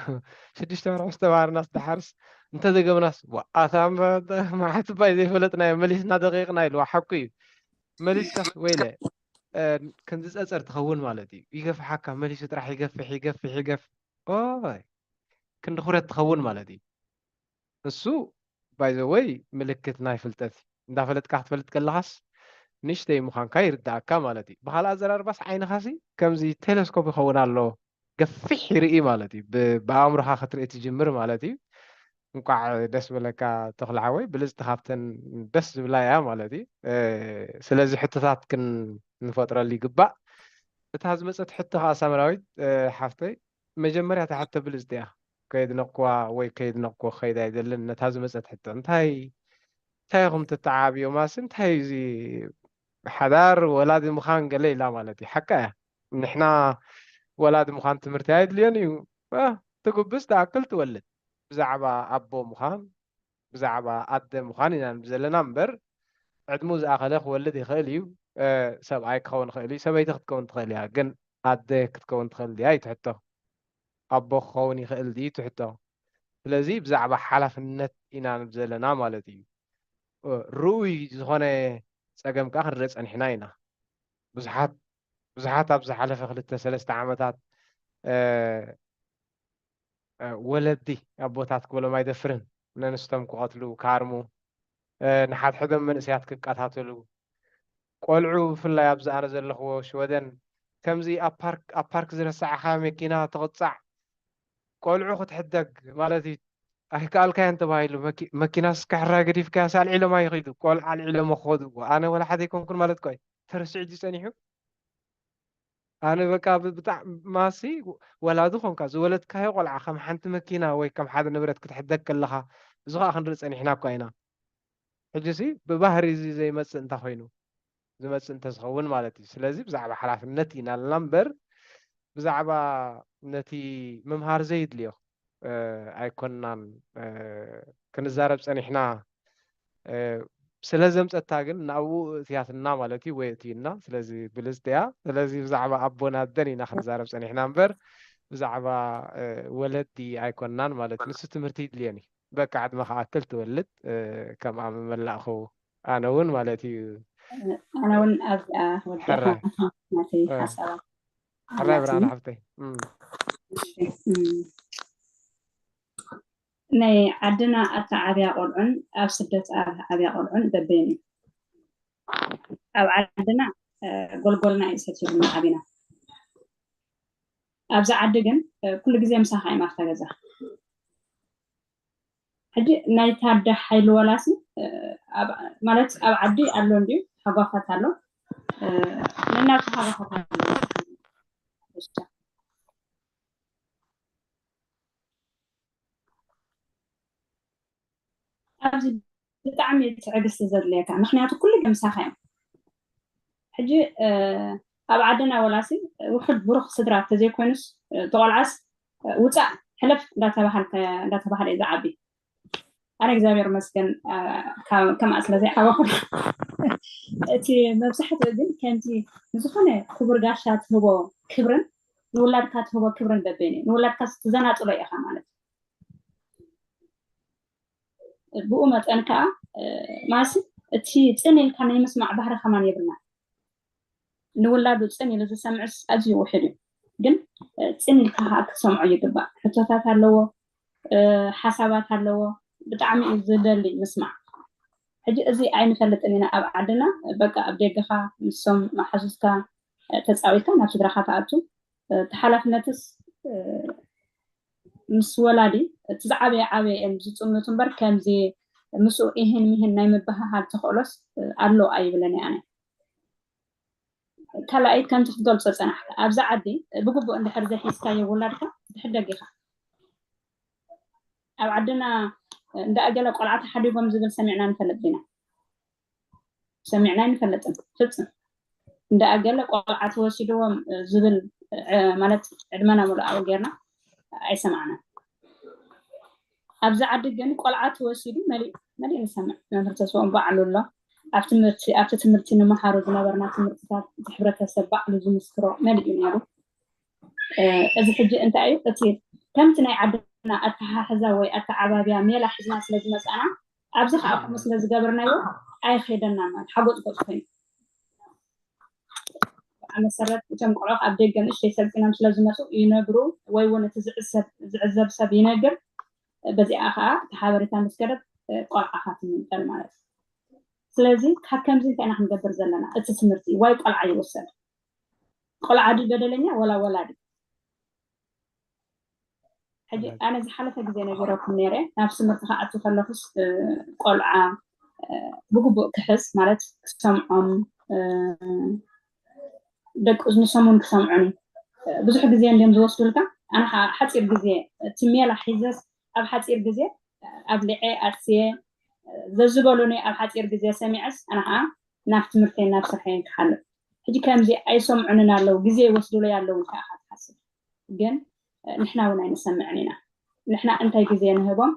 ሽዱሽተ ወርሒ ዝተባህርናስ ደሓርስ እንተዘገብናስ ኣታ መዓት ባይ ዘይፈለጥናዮ መሊስና ደቂቕና ኢልዋ ሓቁ እዩ መሊስካስ ወይለ ክንዚ ፀፀር ትኸውን ማለት እዩ ይገፍሓካ መሊሱ ጥራሕ ይገፍሕ ይገፍሕ ይገፍ ኦይ ክንዲ ኩረት ትኸውን ማለት እዩ እሱ ባይዘወይ ምልክት ናይ ፍልጠት እዩ እንዳፈለጥካ ክትፈልጥ ከለኻስ ንእሽተይ ምዃንካ ይርዳእካ ማለት እዩ ብካልእ ኣዘራርባስ ዓይንኻሲ ከምዚ ቴለስኮፕ ይኸውን ኣሎ ገፊሕ ይርኢ ማለት እዩ ብኣእምሮኻ ክትርኢ ትጅምር ማለት እዩ እንቋዕ ደስ በለካ ተኽለ ሓወይ ብልፅቲ ካብተን ደስ ዝብላ እያ ማለት እዩ ስለዚ ሕቶታት ክንፈጥረሉ ይግባእ እታ ዝመፀት ሕቶ ከዓ ሳምራዊት ሓፍተይ መጀመርያ እታ ሕቶ ብልፅቲ እያ ከየድነቕኩዋ ወይ ከየድነቕኩ ክኸይድ ኣይደልን ነታ ዝመፀት ሕቶ እንታይ እንታይ ኢኹም ተተዓብዮማሲ እንታይ እዚ ሓዳር ወላዲ ምዃን ገለ ኢላ ማለት እዩ ሓቃ እያ ንሕና ወላዲ ምዃን ትምህርቲ ኣይድልዮን እዩ ትጉብስ ትኣክል ትወልድ ብዛዕባ ኣቦ ምዃን ብዛዕባ ኣደ ምዃን ኢና ዘለና እምበር ዕድሙ ዝኣኸለ ክወልድ ይኽእል እዩ ሰብኣይ ክኸውን ይኽእል እዩ ሰበይቲ ክትከውን ትኽእል እያ ግን ኣደ ክትከውን ትኽእል ድያ እዩ ትሕቶ ኣቦ ክኸውን ይኽእል ድዩ ትሕቶ ስለዚ ብዛዕባ ሓላፍነት ኢና ንብ ዘለና ማለት እዩ ርኡይ ዝኾነ ፀገም ከዓ ክንርኢ ፀኒሕና ኢና ብዙሓት ብዙሓት ኣብ ዝሓለፈ ክልተ ሰለስተ ዓመታት ወለዲ ኣቦታት ክበሎም ኣይደፍርን ነንስቶም ክቐትሉ ክሃርሙ ንሓድሕዶም መንእሰያት ክቀታተሉ ቆልዑ ብፍላይ ኣብዚ ኣነ ዘለኽዎ ሽወደን ከምዚ ኣብ ፓርክ ኣብ ፓርክ ዝረሳዕኻ መኪና ትቕጻዕ ቆልዑ ክትሕደግ ማለት እዩ ኣይከኣልካዮን ተባሂሉ መኪናስ ክሕራይ ገዲፍካያስ ኣልዒሎማ ይኸዱ ቆልዓ ኣልዒሎሞ ክኸዱ ኣነ ወላ ሓደ ኣይኮንኩን ማለት እኮ ተረሲዑ ድዩ ጸኒሑ ኣነ በቃ ብጣዕሚ ማሲ ወላዲ ኮንካ ዝወለድካዮ ቆልዓ ከም ሓንቲ መኪና ወይ ከም ሓደ ንብረት ክትሕደግ ከለኻ እዚ ከዓ ክንርኢ ጸኒሕና እኳ ኢና ሕጂ ሲ ብባህሪ እዚ ዘይመጽእ እንተ ኮይኑ ዝመጽእ እንተዝኸውን ማለት እዩ። ስለዚ ብዛዕባ ሓላፍነት ኢና ኣለና እምበር ብዛዕባ ነቲ ምምሃር ዘይድልዮ ኣይኮንናን ክንዛረብ ጸኒሕና። ስለ ዘምጸታ ግን ናብኡ እትያትና ማለት እዩ ወይ እትዩና። ስለዚ ብልጽቲ እያ። ስለዚ ብዛዕባ ኣቦን ኣደን ኢና ክንዛረብ ጸኒሕና እምበር ብዛዕባ ወለዲ ኣይኮንናን ማለት እዩ። ንሱ ትምህርቲ ይድልየን እዩ። በቃ ዕድመ ክኣክል ትወልድ ከምኣ ምመላእኹ ኣነ እውን ማለት እዩ። ኣነ እውን ኣብዚኣ ወዲኻ ናተይ ሓሳባት ሕራይ ብርሃን ሓፍተይ። ናይ ዓድና ኣተዓብያ ቆልዑን ኣብ ስደት ኣተዓብያ ቆልዑን በበይኑ እዩ። ኣብ ዓድና ጎልጎልና እዩ ሰቲሩና ዓቢና። ኣብዚ ዓዲ ግን ኩሉ ግዜ ምሳኻ እዮም ኣብታ ገዛ። ሕጂ ናይ ታደ ሓይሊ ወላሲ ማለት ኣብ ዓዲ ኣሎ እንዲዩ ሃጓፋት ኣሎ፣ ነናቱ ሃጓፋት ኣሎ። ኣብዚ ብጣዕሚ ትዕግስቲ ዘድልየካ፣ ምክንያቱ ኩሉ ግዜ ምሳኻ እዮም። ሕጂ ኣብ ዓድና ወላሲ ውሑድ ብሩኽ ስድራ ተዘይኮይኑስ ተቆልዓስ ውፃእ ሕለፍ እንዳተባሃልካ እንዳተባሃለ እዩ ዝዓቢ። ኣነ እግዚኣብሔር መስገን ከምኣ ስለ ዘይዓበኹ። እቲ መብዛሕትኡ ግን ከምቲ ንዝኾነ ክቡር ጋሻ ትህቦ ክብርን ንውላድካ ትህቦ ክብርን በበይኑ ንውላድካ ትዘናፅሎ ኢኻ ማለት እዩ። ብኡ መጠን ከዓ ማሲ እቲ ፅን ኢልካ ናይ ምስማዕ ባህሪ ከማን የብልና። ንውላዱ ፅን ኢሉ ዝሰምዕስ ኣዝዩ ውሕድ እዩ። ግን ፅን ኢልካ ከዓ ክትሰምዖ ይግባእ። ሕቶታት ኣለዎ፣ ሓሳባት ኣለዎ። ብጣዕሚ እዩ ዝደሊ ምስማዕ። ሕጂ እዚ ኣይንፈልጥን ኢና ኣብ ዓድና። በቃ ኣብ ደገኻ ምሶም መሓዙትካ ተፃዊትካ ናብ ስድራኻ ትኣቱ። ተሓላፍነትስ ምስ ወላዲ እቲ ዝዓበየ ዓበየ እዮም ዝፅምቱ እምበር ከምዚ ምስኡ ኢህን ሚህን ናይ ምብህሃል ተኽእሎስ ኣሎ ኣይብለን እየ ኣነ። ካልኣይ ከምቲ ክትገልፆ ፀናሕካ ኣብዚ ዓዲ ብግቡእ እንድሕር ዘይሒዝካዮ ውላድካ ትሕደግ ኢኻ። ኣብ ዓድና እንዳ ኣገለ ቆልዓ ተሓዲጎም ዝብል ሰሚዕና ንፈልጥ ኢና። ሰሚዕና ኣይንፈልጥን ፍፅም። እንዳ ኣገለ ቆልዓ ተወሲድዎም ዝብል ማለት ዕድመና ሙሉእ ኣብኡ ጌርና ኣይሰማዕናን። ኣብዚ ዓዲ ግን ቆልዓ ተወሲዱ መሊእ መሊእ ንሰምዕ። መምህር ተስፎም ባዕሉ ኣሎ። ኣብ ትምህርቲ ኣብቲ ትምህርቲ ንምሃሮ ዝነበርና ትምህርትታት እቲ ሕብረተሰብ ባዕሉ ዝምስክሮ መሊእ እዩ ነይሩ። እዚ ሕጂ እንታይ እዩ እቲ ከምቲ ናይ ዓድና ኣተሓሕዛ ወይ ኣተዓባብያ ሜላ ሒዝና ስለ ዝመፃና ኣብዚ ከኣኩም ስለ ዝገበርናዮ ኣይኸደና ማለት ሓጎፅ ገፅ ኮይኑ ብዓ መሰረት እቶም ቆልዑ ኣብ ደገ ንእሽተይ ሰልጢኖም ስለ ዝመፁ ይነግሩ ወይ እውን እቲ ዝዕዘብ ሰብ ይነግር። በዚኣ ከዓ እቲ ሓበሬታ ምስ ከደት ቆልዓኻ ትምንጠል ማለት እዩ። ስለዚ ካብ ከምዚ እንታይ ኢና ክንገብር ዘለና? እቲ ትምህርቲ ዋይ ቆልዓ ይወሰድ። ቆልዓ ድዩ በደለኛ ወላ ወላዲ? ሕጂ ኣነ ዝሓለፈ ግዜ ነጊረኩም ነይረ። ናብ ትምህርቲ ክኣቱ ከለኹስ ቆልዓ ብግቡእ ክሕዝ ማለት ክሰምዖም ደቂ እዝኑ ሰሙን ክሰምዑኒ ብዙሕ ግዜ እንድዮም ዝወስዱልካ። ኣነ ሓፂር ግዜ እቲ ሜላ ሒዘስ ኣብ ሓፂር ግዜ ኣብሊዐ ኣርስየ ዘዝበሉኒ ኣብ ሓፂር ግዜ ሰሚዐስ ኣነ ከዓ ናብ ትምህርተይን ናብ ስርሐይን ክሓልፍ። ሕጂ ከምዚ ኣይሰምዑንን ኣለዉ ግዜ ይወስዱለይ ኣለዉ ኢልካ ኢኻ ትሓስብ። ግን ንሕና እውን ኣይንሰምዕን ኢና። ንሕና እንታይ ግዜ ንህቦም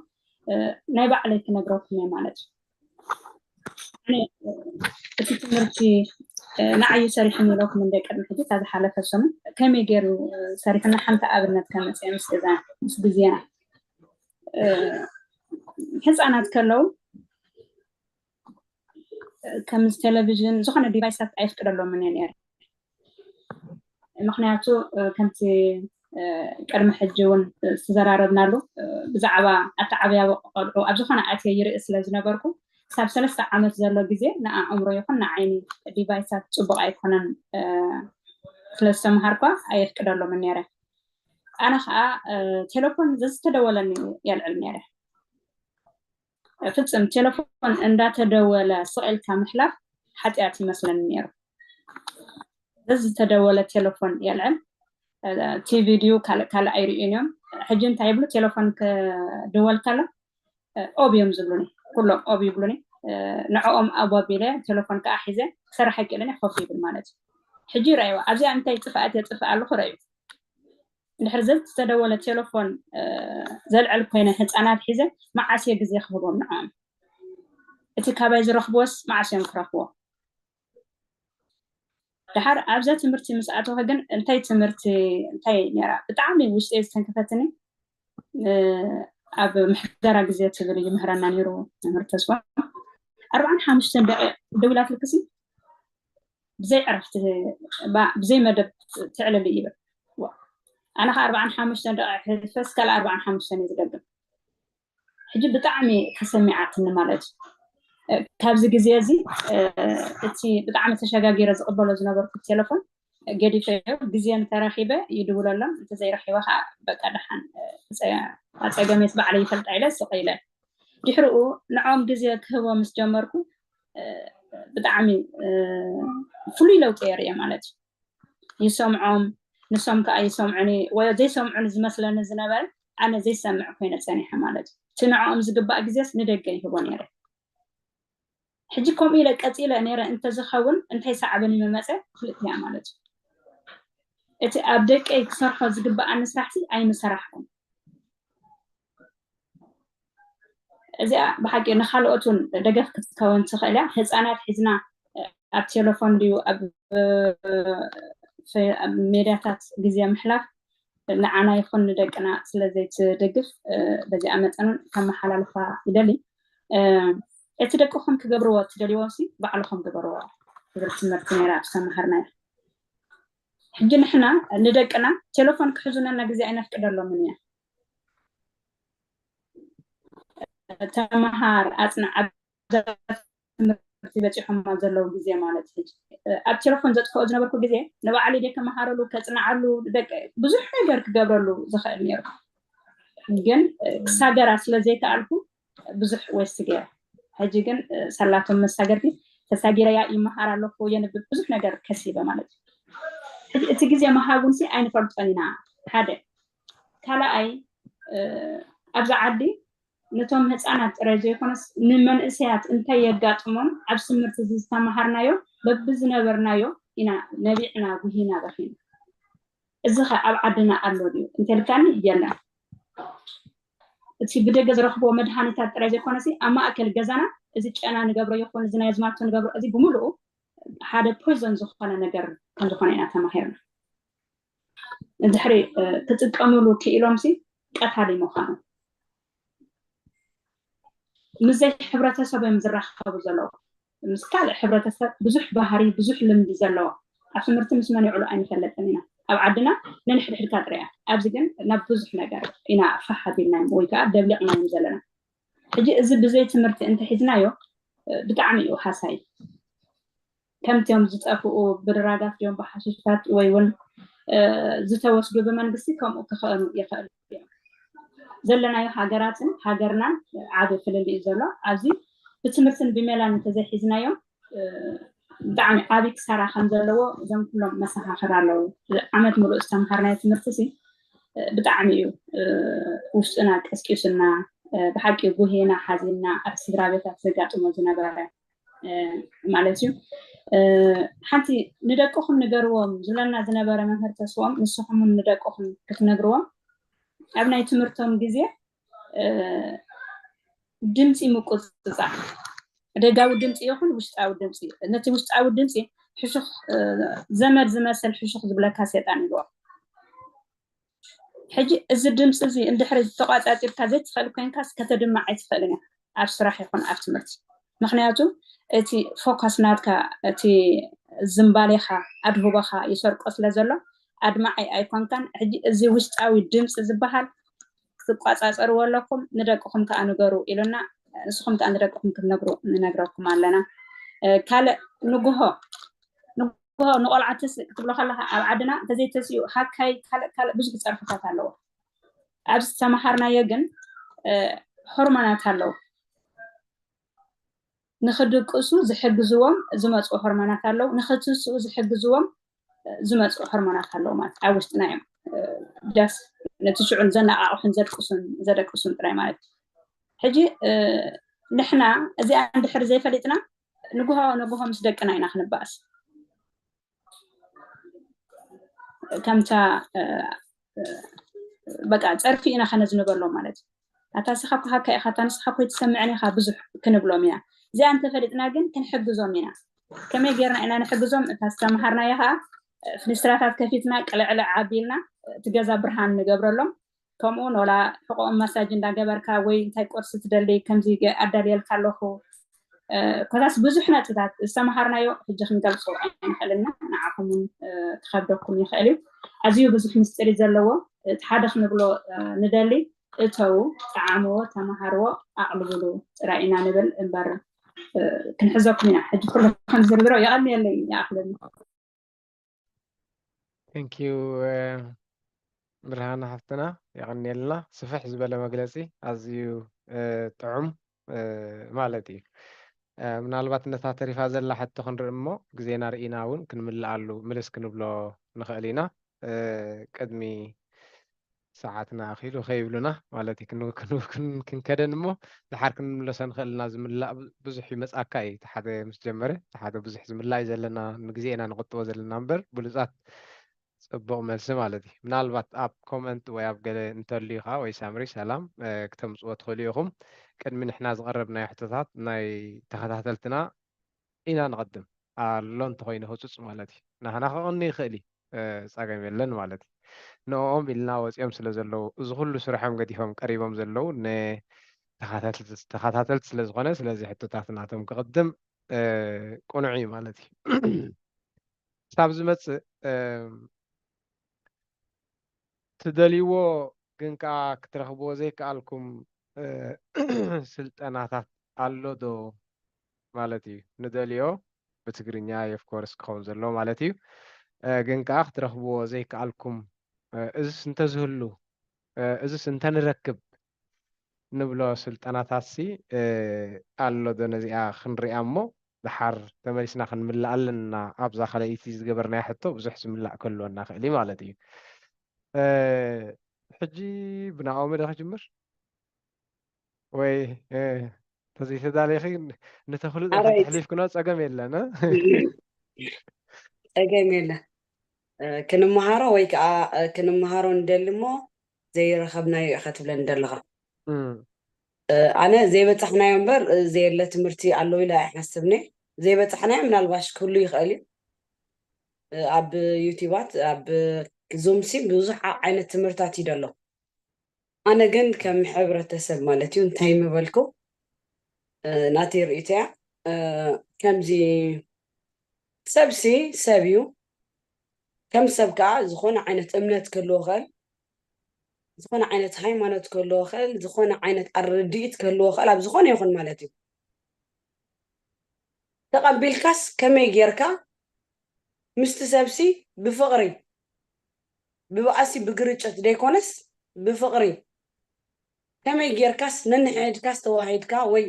ናይ ባዕለይ ክነግረኩም እየ ማለት እዩ። እቲ ትምህርቲ ንዓዩ ሰሪሕኒ ኢለኩም እንደ ቅድሚ ሕጂ ካብ ዝሓለፈ ሰሙን ከመይ ገይሩ ሰሪሕና ሓንቲ ኣብነት ከመፅእ ምስ ግዜና ህፃናት ከለዉ ከምዚ ቴሌቪዥን ዝኾነ ዲቫይሳት ኣይፍቅደሎምን እየ ነይረ። ምክንያቱ ከምቲ ቅድሚ ሕጂ እውን ዝተዘራረብናሉ ብዛዕባ ኣተዓብያ ቆልዑ ኣብ ዝኾነ ኣትየ ይርኢ ስለ ዝነበርኩ ክሳብ ሰለስተ ዓመት ዘሎ ግዜ ንኣእምሮ ይኹን ንዓይኒ ዲቫይሳት ፅቡቅ ኣይኮነን ስለ ዝተምሃርኳ ኣየፍቅደሎምን ነይረ። ኣነ ከዓ ቴሌፎን ዘዝተደወለኒ የልዕል ነይረ። ፍፅም ቴሌፎን እንዳተደወለ ስቕ ኢልካ ምሕላፍ ሓጢኣት ይመስለኒ ነይሩ። ዘዝተደወለ ቴሌፎን የልዕል። ቲቪ ድዩ ካልእ ካልእ ኣይርእዩን እዮም። ሕጂ እንታይ ይብሉ ቴሌፎን ክድወል ከሎ ኦብ እዮም ዝብሉኒ። ኩሎም ኦብ ይብሉኒ። ንዕኦም ኣቦ ኣቢለ ቴሌፎን ከዓ ሒዘ ክሰርሕ ኣይክእልን ኮፍ ይብል ማለት እዩ። ሕጂ ረእይዋ ኣብዚኣ እንታይ ጥፍኣት የጥፍእ ኣለኹ ረእዩ። እንድሕር ዘተደወለ ቴሌፎን ዘልዕል ኮይነ ህፃናት ሒዘ መዓስ እየ ግዜ ክህቦም ንዕኦም? እቲ ካባይ ዝረኽብዎስ መዓስ እዮም ክረኽብዎ? ድሓር ኣብዛ ትምህርቲ ምስ ኣተወ ግን እንታይ ትምህርቲ እንታይ ነራ ብጣዕሚ ውሽጢ ዝተንከፈትኒ ኣብ ምሕደራ ግዜ ትብል ይምህረና ነይሩ መምህር ተስፋ። ኣርባዓን ሓሙሽተን ደቂቕ ደዊላትልክሲ ብዘይ ዕረፍቲ ብዘይ መደብ ትዕልል ይብል። ኣነ ከዓ ኣርባዓን ሓሙሽተን ደቂቕ ሕልፈስ ካልእ ኣርባዓን ሓሙሽተን እዩ ዝደግም። ሕጂ ብጣዕሚ ተሰሚዓትኒ ማለት እዩ። ካብዚ ግዜ እዚ እቲ ብጣዕሚ ተሸጋጊረ ዝቕበሎ ዝነበርኩ ቴሌፎን ገዲፈዮ። ግዜ እንተረኺበ ይድውለሎም፣ እንተዘይረኺበ ከዓ በቃ ደሓን ኣፀገሜስ ባዕለ ይፈልጣ ኢለ ስቕ ኢለ። ድሕሪኡ ንዖም ግዜ ክህቦ ምስ ጀመርኩ ብጣዕሚ ፍሉይ ለውጢ የርእየ ማለት እዩ። ይሰምዖም፣ ንሶም ከዓ ይሰምዑኒ ወይ ዘይሰምዑኒ ዝመስለኒ ዝነበረ ኣነ ዘይሰምዕ ኮይነ ፀኒሐ ማለት እዩ። እቲ ንዕኦም ዝግባእ ግዜስ ንደገ ይህቦ ነይረ። ሕጂ ከምኡ ኢለ ቀፂለ ነይረ እንተዝኸውን እንታይ ሰዓበኒ መመፀ ክልጥ እያ ማለት እዩ። እቲ ኣብ ደቀይ ክሰርሖ ዝግባኣኒ ስራሕሲ ኣይምሰራሕኩም። እዚኣ ብሓቂ ንካልኦት እውን ደገፍ ክትከውን ትኽእል እያ። ህፃናት ሒዝና ኣብ ቴሌፎን ድዩ ኣብ ሜድያታት ግዜ ምሕላፍ ንዓና ይኹን ንደቅና ስለዘይትደግፍ በዚኣ መጠን እውን ከመሓላልፋ ይደሊ። እቲ ደቅኹም ክገብርዎ እትደልይዎ ሲ ባዕልኹም ግበርዎ ትብል ትምህርቲ ነይራ ተማሃርናዮ። ሕጂ ንሕና ንደቅና ቴሌፎን ክሕዙነና ግዜ ኣይነፍቅደሎምን እያ። ተመሃር ኣፅንዕ ኣብ ትምህርቲ በፂሖማ ዘለዉ ግዜ ማለት ሕጂ ኣብ ቴሌፎን ዘጥፍኦ ዝነበርኩ ግዜ ንባዕሉ ደ ከመሃረሉ ከፅንዓሉ ደቂ ብዙሕ ነገር ክገብረሉ ዝኽእል ነይሩ። ግን ክሳገራ ስለ ዘይከኣልኩ ብዙሕ ወስድ እየ። ሕጂ ግን ሰላቶም መሳገርቲ ተሳጊረያ ይመሃር ኣለኩ የንብብ ብዙሕ ነገር ከሲበ ማለት እዩ። ሕጂ እቲ ግዜ መሃጉንሲ ኣይንፈልጦን ኢና ሓደ ካልኣይ ኣብዚ ዓዲ ነቶም ህፃናት ጥራይ ዘይኮነስ ንመንእሰያት እንታይ የጋጥሞም ኣብ ስምርቲ ዝተመሃርናዮ በብዝነበርናዮ ኢና ነቢዕና ጉሂና በኺና። እዚ ኸ ኣብ ዓድና ኣሎ ድዩ እንተልካኒ የለን። እቲ ብደገ ዝረኽብዎ መድሃኒታት ጥራይ ዘይኮነሲ ኣብ ማእከል ገዛና እዚ ጨና ንገብሮ ይኹን እዚ ናይ ኣዝማልቶ ንገብሮ እዚ ብምሉኡ ሓደ ፖይዞን ዝኾነ ነገር ከም ዝኾነ ኢና ተማሂርና። እንድሕሪ ክጥቀምሉ ክኢሎም ሲ ቀታሊ ምዃኑ ምስዘይ ሕብረተሰብ እዮም ዝራኸቡ ዘለዉ። ምስ ካልእ ሕብረተሰብ ብዙሕ ባህሪ ብዙሕ ልምዲ ዘለዎ ኣብ ትምህርቲ ምስ መን ይውዕሉ ኣይንፈልጥን ኢና። ኣብ ዓድና ነንሕድሕድካ ጥራይ እያ። ኣብዚ ግን ናብ ብዙሕ ነገር ኢና ፋሕ ኣቢልናዮም ወይ ከዓ ደብሊቕናዮም ዘለና። ሕጂ እዚ ብዘይ ትምህርቲ እንተሒዝናዮ ብጣዕሚ እዩ ሃሳይ። ከምቲኦም ዝጠፍኡ ብድራጋት ድዮም ብሓሽሽታት ወይ እውን ዝተወስዱ ብመንግስቲ ከምኡ ክኽእኑ ይኽእል እዮም። ዘለናዮ ሃገራትን ሃገርናን ዓቢ ፍልልይ እዩ ዘሎ። ኣብዚ ብትምህርትን ብሜላን እንተዘይሒዝናዮም ብጣዕሚ ዓቢ ክሳራ ከም ዘለዎ እዞም ኩሎም መሰኻኽር ኣለዉ። ዓመት ሙሉእ ዝተምሃርናዮ ትምህርቲ ሲ ብጣዕሚ እዩ ውሽጥና ቀስቂሱና። ብሓቂ ጉሂና ሓዚንና ኣብ ስድራ ቤታት ዘጋጥሞ ዝነበረ ማለት እዩ። ሓንቲ ንደቅኹም ንገርዎም ዝብለና ዝነበረ መምህር ተስፎም ንስኹም ንደቅኹም ክትነግርዎም ኣብ ናይ ትምህርቶም ግዜ ድምፂ ምቁፅፃር ደጋዊ ድምፂ ይኹን ውሽጣዊ ድምፂ ነቲ ውሽጣዊ ድምፂ ሕሹኽ ዘመድ ዝመስል ሕሹኽ ዝብለካ ሴጣን ይብልዎ። ሕጂ እዚ ድምፂ እዚ እንድሕሪ ተቋፃፂርካ ዘይትኽእል ኮይንካስ ከተድምዕ ኣይትኽእልን እያ ኣብ ስራሕ ይኹን ኣብ ትምህርቲ። ምክንያቱ እቲ ፎካስ ናትካ እቲ ዝምባሌኻ ኣድህቦኻ ይሰርቆ ስለ ዘሎ ኣድማዓይ ኣይኮንካን። ሕጂ እዚ ውሽጣዊ ድምፂ ዝበሃል ክትቋፃፀርዎ ኣለኩም፣ ንደቅኹም ከዓ ንገሩ ኢሉና። ንስኹም ከዓ ንደቅኹም ክትነግሩ ንነግረኩም ኣለና። ካልእ ንጉሆ ንቆልዓ ተስእ ክትብሎ ከለካ ኣብ ዓድና እንተዘይተስኡ ሃካይ ካልእ ካልእ ብዙሕ ፀርፍታት ኣለዎ። ኣብ ዝተመሃርናዮ ግን ሆርሞናት ኣለዉ። ንክድቅሱ ዝሕግዝዎም ዝመፁ ሆርሞናት ኣለዉ። ንክትስኡ ዝሕግዝዎም ዝመፁ ሆርሞናት ኣለዉ ማለት ኣብ ውሽጥና እዮም። ዳስ ነቲ ሽዑን ዘነቃቅሑን ዘድቅሱን ዘደቅሱን ጥራይ ማለት ሕጂ ንሕና እዚኣ እንድሕር ዘይፈሊጥና ንጉሆ ንጉሆ ምስ ደቅና ኢና ክንበኣስ። ከምታ በቃ ጸርፊ ኢና ከነዝንበሎም ማለት እዩ። ኣታ ንስኻ እኮ ሃካ ኢኻ፣ ኣታ ንስኻ እኮ ኣይትሰምዕን ኢኻ ብዙሕ ክንብሎም ኢና። እዚኣ እንተፈሊጥና ግን ክንሕግዞም ኢና። ከመይ ጌርና ኢና ንሕግዞም? እታ ዝተምሃርናዮ ከዓ ፍንስትራታት ከፊትና ቅልዕልዕ ኣቢልና እቲ ገዛ ብርሃን ንገብረሎም። ከምኡ ን ወላ ሕቆኦም ማሳጅ እንዳገበርካ ወይ እንታይ ቁርሲ ትደሊ ከምዚ ኣዳልየልካ ኣለኹ። ኮታስ ብዙሕ ነጥብታት ዝተምሃርናዮ ሕጂ ክንገልጾ ኣይንኽእልና፣ ንዓኹም እውን ክኸብደኩም ይኽእል እዩ። ኣዝዩ ብዙሕ ምስጢር እዩ ዘለዎ። እቲ ሓደ ክንብሎ ንደሊ፣ እተዉ፣ ጠዓምዎ፣ ተምሃርዎ፣ ኣቕልብሉ ጥራይ ኢና ንብል እምበር ክንሕዘኩም ኢና። ሕጂ ኩሉ ክንዝርዝሮ የቐንየለይ፣ ይኣኽለኒ። Thank you ብርሃነ ሓፍትና፣ የቐንየልና። ስፍሕ ዝበለ መግለጺ፣ ኣዝዩ ጥዑም ማለት እዩ። ምናልባት ነታ ተሪፋ ዘላ ሕቶ ክንርኢ እሞ፣ ግዜና ርኢና እውን ክንምልኣሉ ምልስ ክንብሎ ንኽእል ኢና። ቅድሚ ሰዓትና ኣኺሉ ከይብሉና ማለት እዩ። ክንከደን እሞ ድሓር ክንምለሶ ንኽእል ኢና። ዝምላእ ብዙሕ ይመጻካ እዩ። እቲ ሓደ ምስ ጀመረ፣ እቲ ሓደ ብዙሕ ዝምላእ እዩ ዘለና፣ ንግዜ ኢና ንቕጥቦ ዘለና እምበር ብሉጻት ጽቡቕ መልሲ ማለት እዩ። ምናልባት ኣብ ኮመንት ወይ ኣብ ገለ እንተልዩ ኸዓ ወይ ሳምሪ ሰላም ክተምጽዎ ትኽእሉ ኢኹም። ቅድሚ ንሕና ዝቐረብናዮ ሕቶታት ናይ ተኸታተልትና ኢና ንቐድም። ኣሎ እንተኾይኑ ህጹጽ ማለት እዩ። ናህና ክቐኒ ይኽእል እዩ፣ ጸገም የለን ማለት እዩ። ንኦም ኢልና ወጺኦም ስለ ዘለዉ፣ እዚ ኩሉ ስርሖም ገዲፎም ቀሪቦም ዘለዉ ንተኸታተልቲ ስለ ዝኾነ፣ ስለዚ ሕቶታት ናቶም ክቕድም ቅኑዕ እዩ ማለት እዩ። ክሳብ ዝመጽእ ትደልይዎ ግን ከኣ ክትረኽብዎ ዘይከኣልኩም ስልጠናታት ኣሎ ዶ ማለት እዩ። ንደልዮ ብትግርኛ ኦፍኮርስ ክኸውን ዘለዎ ማለት እዩ። ግን ከኣ ክትረኽብዎ ዘይከኣልኩም፣ እዝስ እንተዝህሉ፣ እዝስ እንተንረክብ ንብሎ ስልጠናታትሲ ኣሎ ዶ? ነዚኣ ክንሪኣ እሞ ድሓር ተመሊስና ክንምልእ ኣለና ኣብዛ ካልኣይቲ ዝገበርናያ ሕቶ ብዙሕ ዝምላእ ክህልወና ክእል እዩ ማለት እዩ። ሕጂ ብናኦሚ ዶ ክጅምር ወይ ተዘይተዳሊኺ ንተኽሉ ኣሕሊፍክኖ ጸገም የለን። ጸገም የለን። ክንመሃሮ ወይ ከዓ ክንመሃሮ ንደሊ እሞ ዘይረኸብናዮ ኢኻ ትብለኒ ዘለኻ። ኣነ ዘይበፃሕናዮ እምበር ዘየለ ትምህርቲ ኣሎ ኢለ ኣይሓስብኒ። ዘይበፃሕናዮ ምናልባሽ ክህሉ ይኽእል እዩ። ኣብ ዩቲባት ኣብ ዙምሲ ብዙሕ ዓይነት ትምህርታት እዩ ደሎ። ኣነ ግን ከም ሕብረተሰብ ማለት እዩ እንታይ ምበልኩ ናተይ ርእይቶ እያ። ከምዚ ሰብሲ ሰብ እዩ። ከም ሰብ ከዓ ዝኾነ ዓይነት እምነት ክህልዎ ኽእል፣ ዝኾነ ዓይነት ሃይማኖት ክህልዎ ኽእል፣ ዝኾነ ዓይነት ኣረድኢት ክህልዎ ኽእል ኣብ ዝኾነ ይኹን ማለት እዩ። ተቐቢልካስ ከመይ ጌርካ ምስቲ ሰብሲ ብፍቕሪ ብባእሲ ብግርጭት ዘይኮነስ ብፍቕሪ ከመይ ጌርካስ ነንሕድካስ ተዋሂድካ ወይ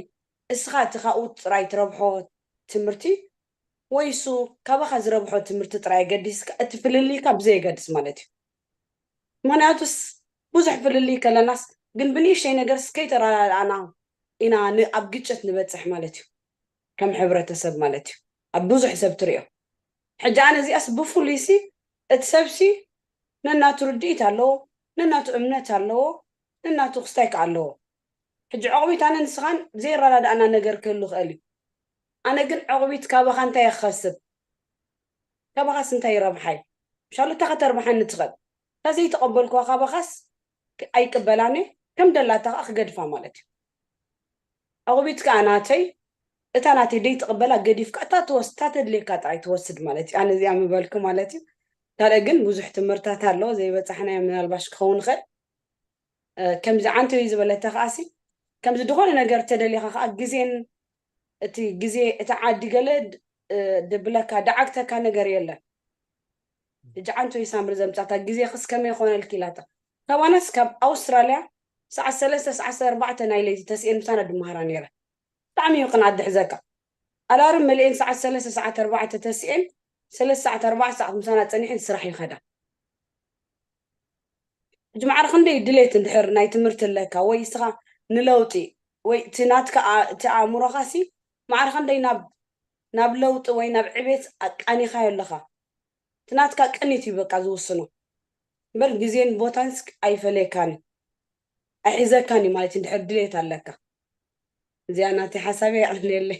እስኻ እቲ ካብኡ ጥራይ ትረብሖ ትምህርቲ ወይ እሱ ካባኻ ዝረብሖ ትምህርቲ ጥራይ ገዲስካ እቲ ፍልልይካ ብዘየገድስ ማለት እዩ። ምክንያቱስ ብዙሕ ፍልልይ ከለናስ ግን ብንእሽተይ ነገርስ ከይተረዳድኣና ኢና ን- ኣብ ግጭት ንበፅሕ ማለት እዩ። ከም ሕብረተሰብ ማለት እዩ ኣብ ብዙሕ ሰብ ትሪኦ። ሕጂ ኣነ እዚኣስ ብፍሉይሲ እቲ ሰብሲ ነናቱ ርድኢት ኣለዎ፣ ነናቱ እምነት ኣለዎ፣ ነናቱ ክስታይ ከዓ ኣለዎ። ሕጂ ዕቑቢት ኣነ ንስኻን ዘይረዳድኣና ነገር ክህሉ ይኽእል እዩ። ኣነ ግን ዕቑቢት ካባኻ እንታይ ክኸስብ? ካባኻስ እንታይ ረብሓይ? ሻሉታ ከተርብሓኒ ትኽእል። እንተዘይተቐበልኩዋ ካባኻስ ኣይቅበላን እየ፣ ከም ደላታ ከዓ ክገድፋ ማለት እዩ። ዕቑቢት ከዓ ናተይ፣ እታ ናተይ ደይትቕበላ ገዲፍካ እታ ትወስ እታ ተድልየካ ጥራይ ትወስድ ማለት እዩ። ኣነ እዚኣ ምበልኩ ማለት እዩ። ካልእ ግን ብዙሕ ትምህርታት ኣሎ ዘይበፃሕናዮ ምናልባሽ ክኸውን ይኽእል። ከምዚ ዓንተዩ ዝበለታ ከዓሲ ከምዚ ዝኾነ ነገር ተደሊኻ ከዓ ግዜን እቲ ግዜ እቲ ዓዲ ገለ ድብለካ ደዓግተካ ነገር የለን። ሕጂ ዓንተዩ ሳምሪ ዘምፃታ ግዜ ክስ ከመይ ይኾነልኪ ኢላታ ካባናስ ካብ ኣውስትራልያ ሰዓት ሰለስተ ሰዓት ኣርባዕተ ናይ ለይቲ ተስኤን ምሳና ድመሃራ ነይረ። ብጣዕሚ እዩ ቅንኣት ድሕዘካ። ኣላርም መሊኤን ሰዓት ሰለስተ ሰዓት ኣርባዕተ ተስኤን ሰለስተ ሰዓት ኣርባዕተ ሰዓት ምሳና ፀኒሐን ስራሕ ይኸዳ። ሕጂ ማዕረ ክንደይ ድሌት እንድሕር ናይ ትምህርቲ ኣለካ ወይ እስኻ ንለውጢ ወይ እቲ ናትካ ኣ- እቲ ኣእምሮኻሲ ማዕረ ክንደይ ናብ ናብ ለውጢ ወይ ናብ ዕቤት ኣቃኒኻዮ ኣለኻ? እቲ ናትካ ቅኒት እዩ በቃ ዝውስኖ። እምበር ግዜን ቦታንስ ኣይፈለየካን እዩ። ኣይሕዘካን እዩ ማለት እዩ፣ እንድሕር ድሌት ኣለካ። እዚኣ ናተይ ሓሳበይ። የቐንየለይ።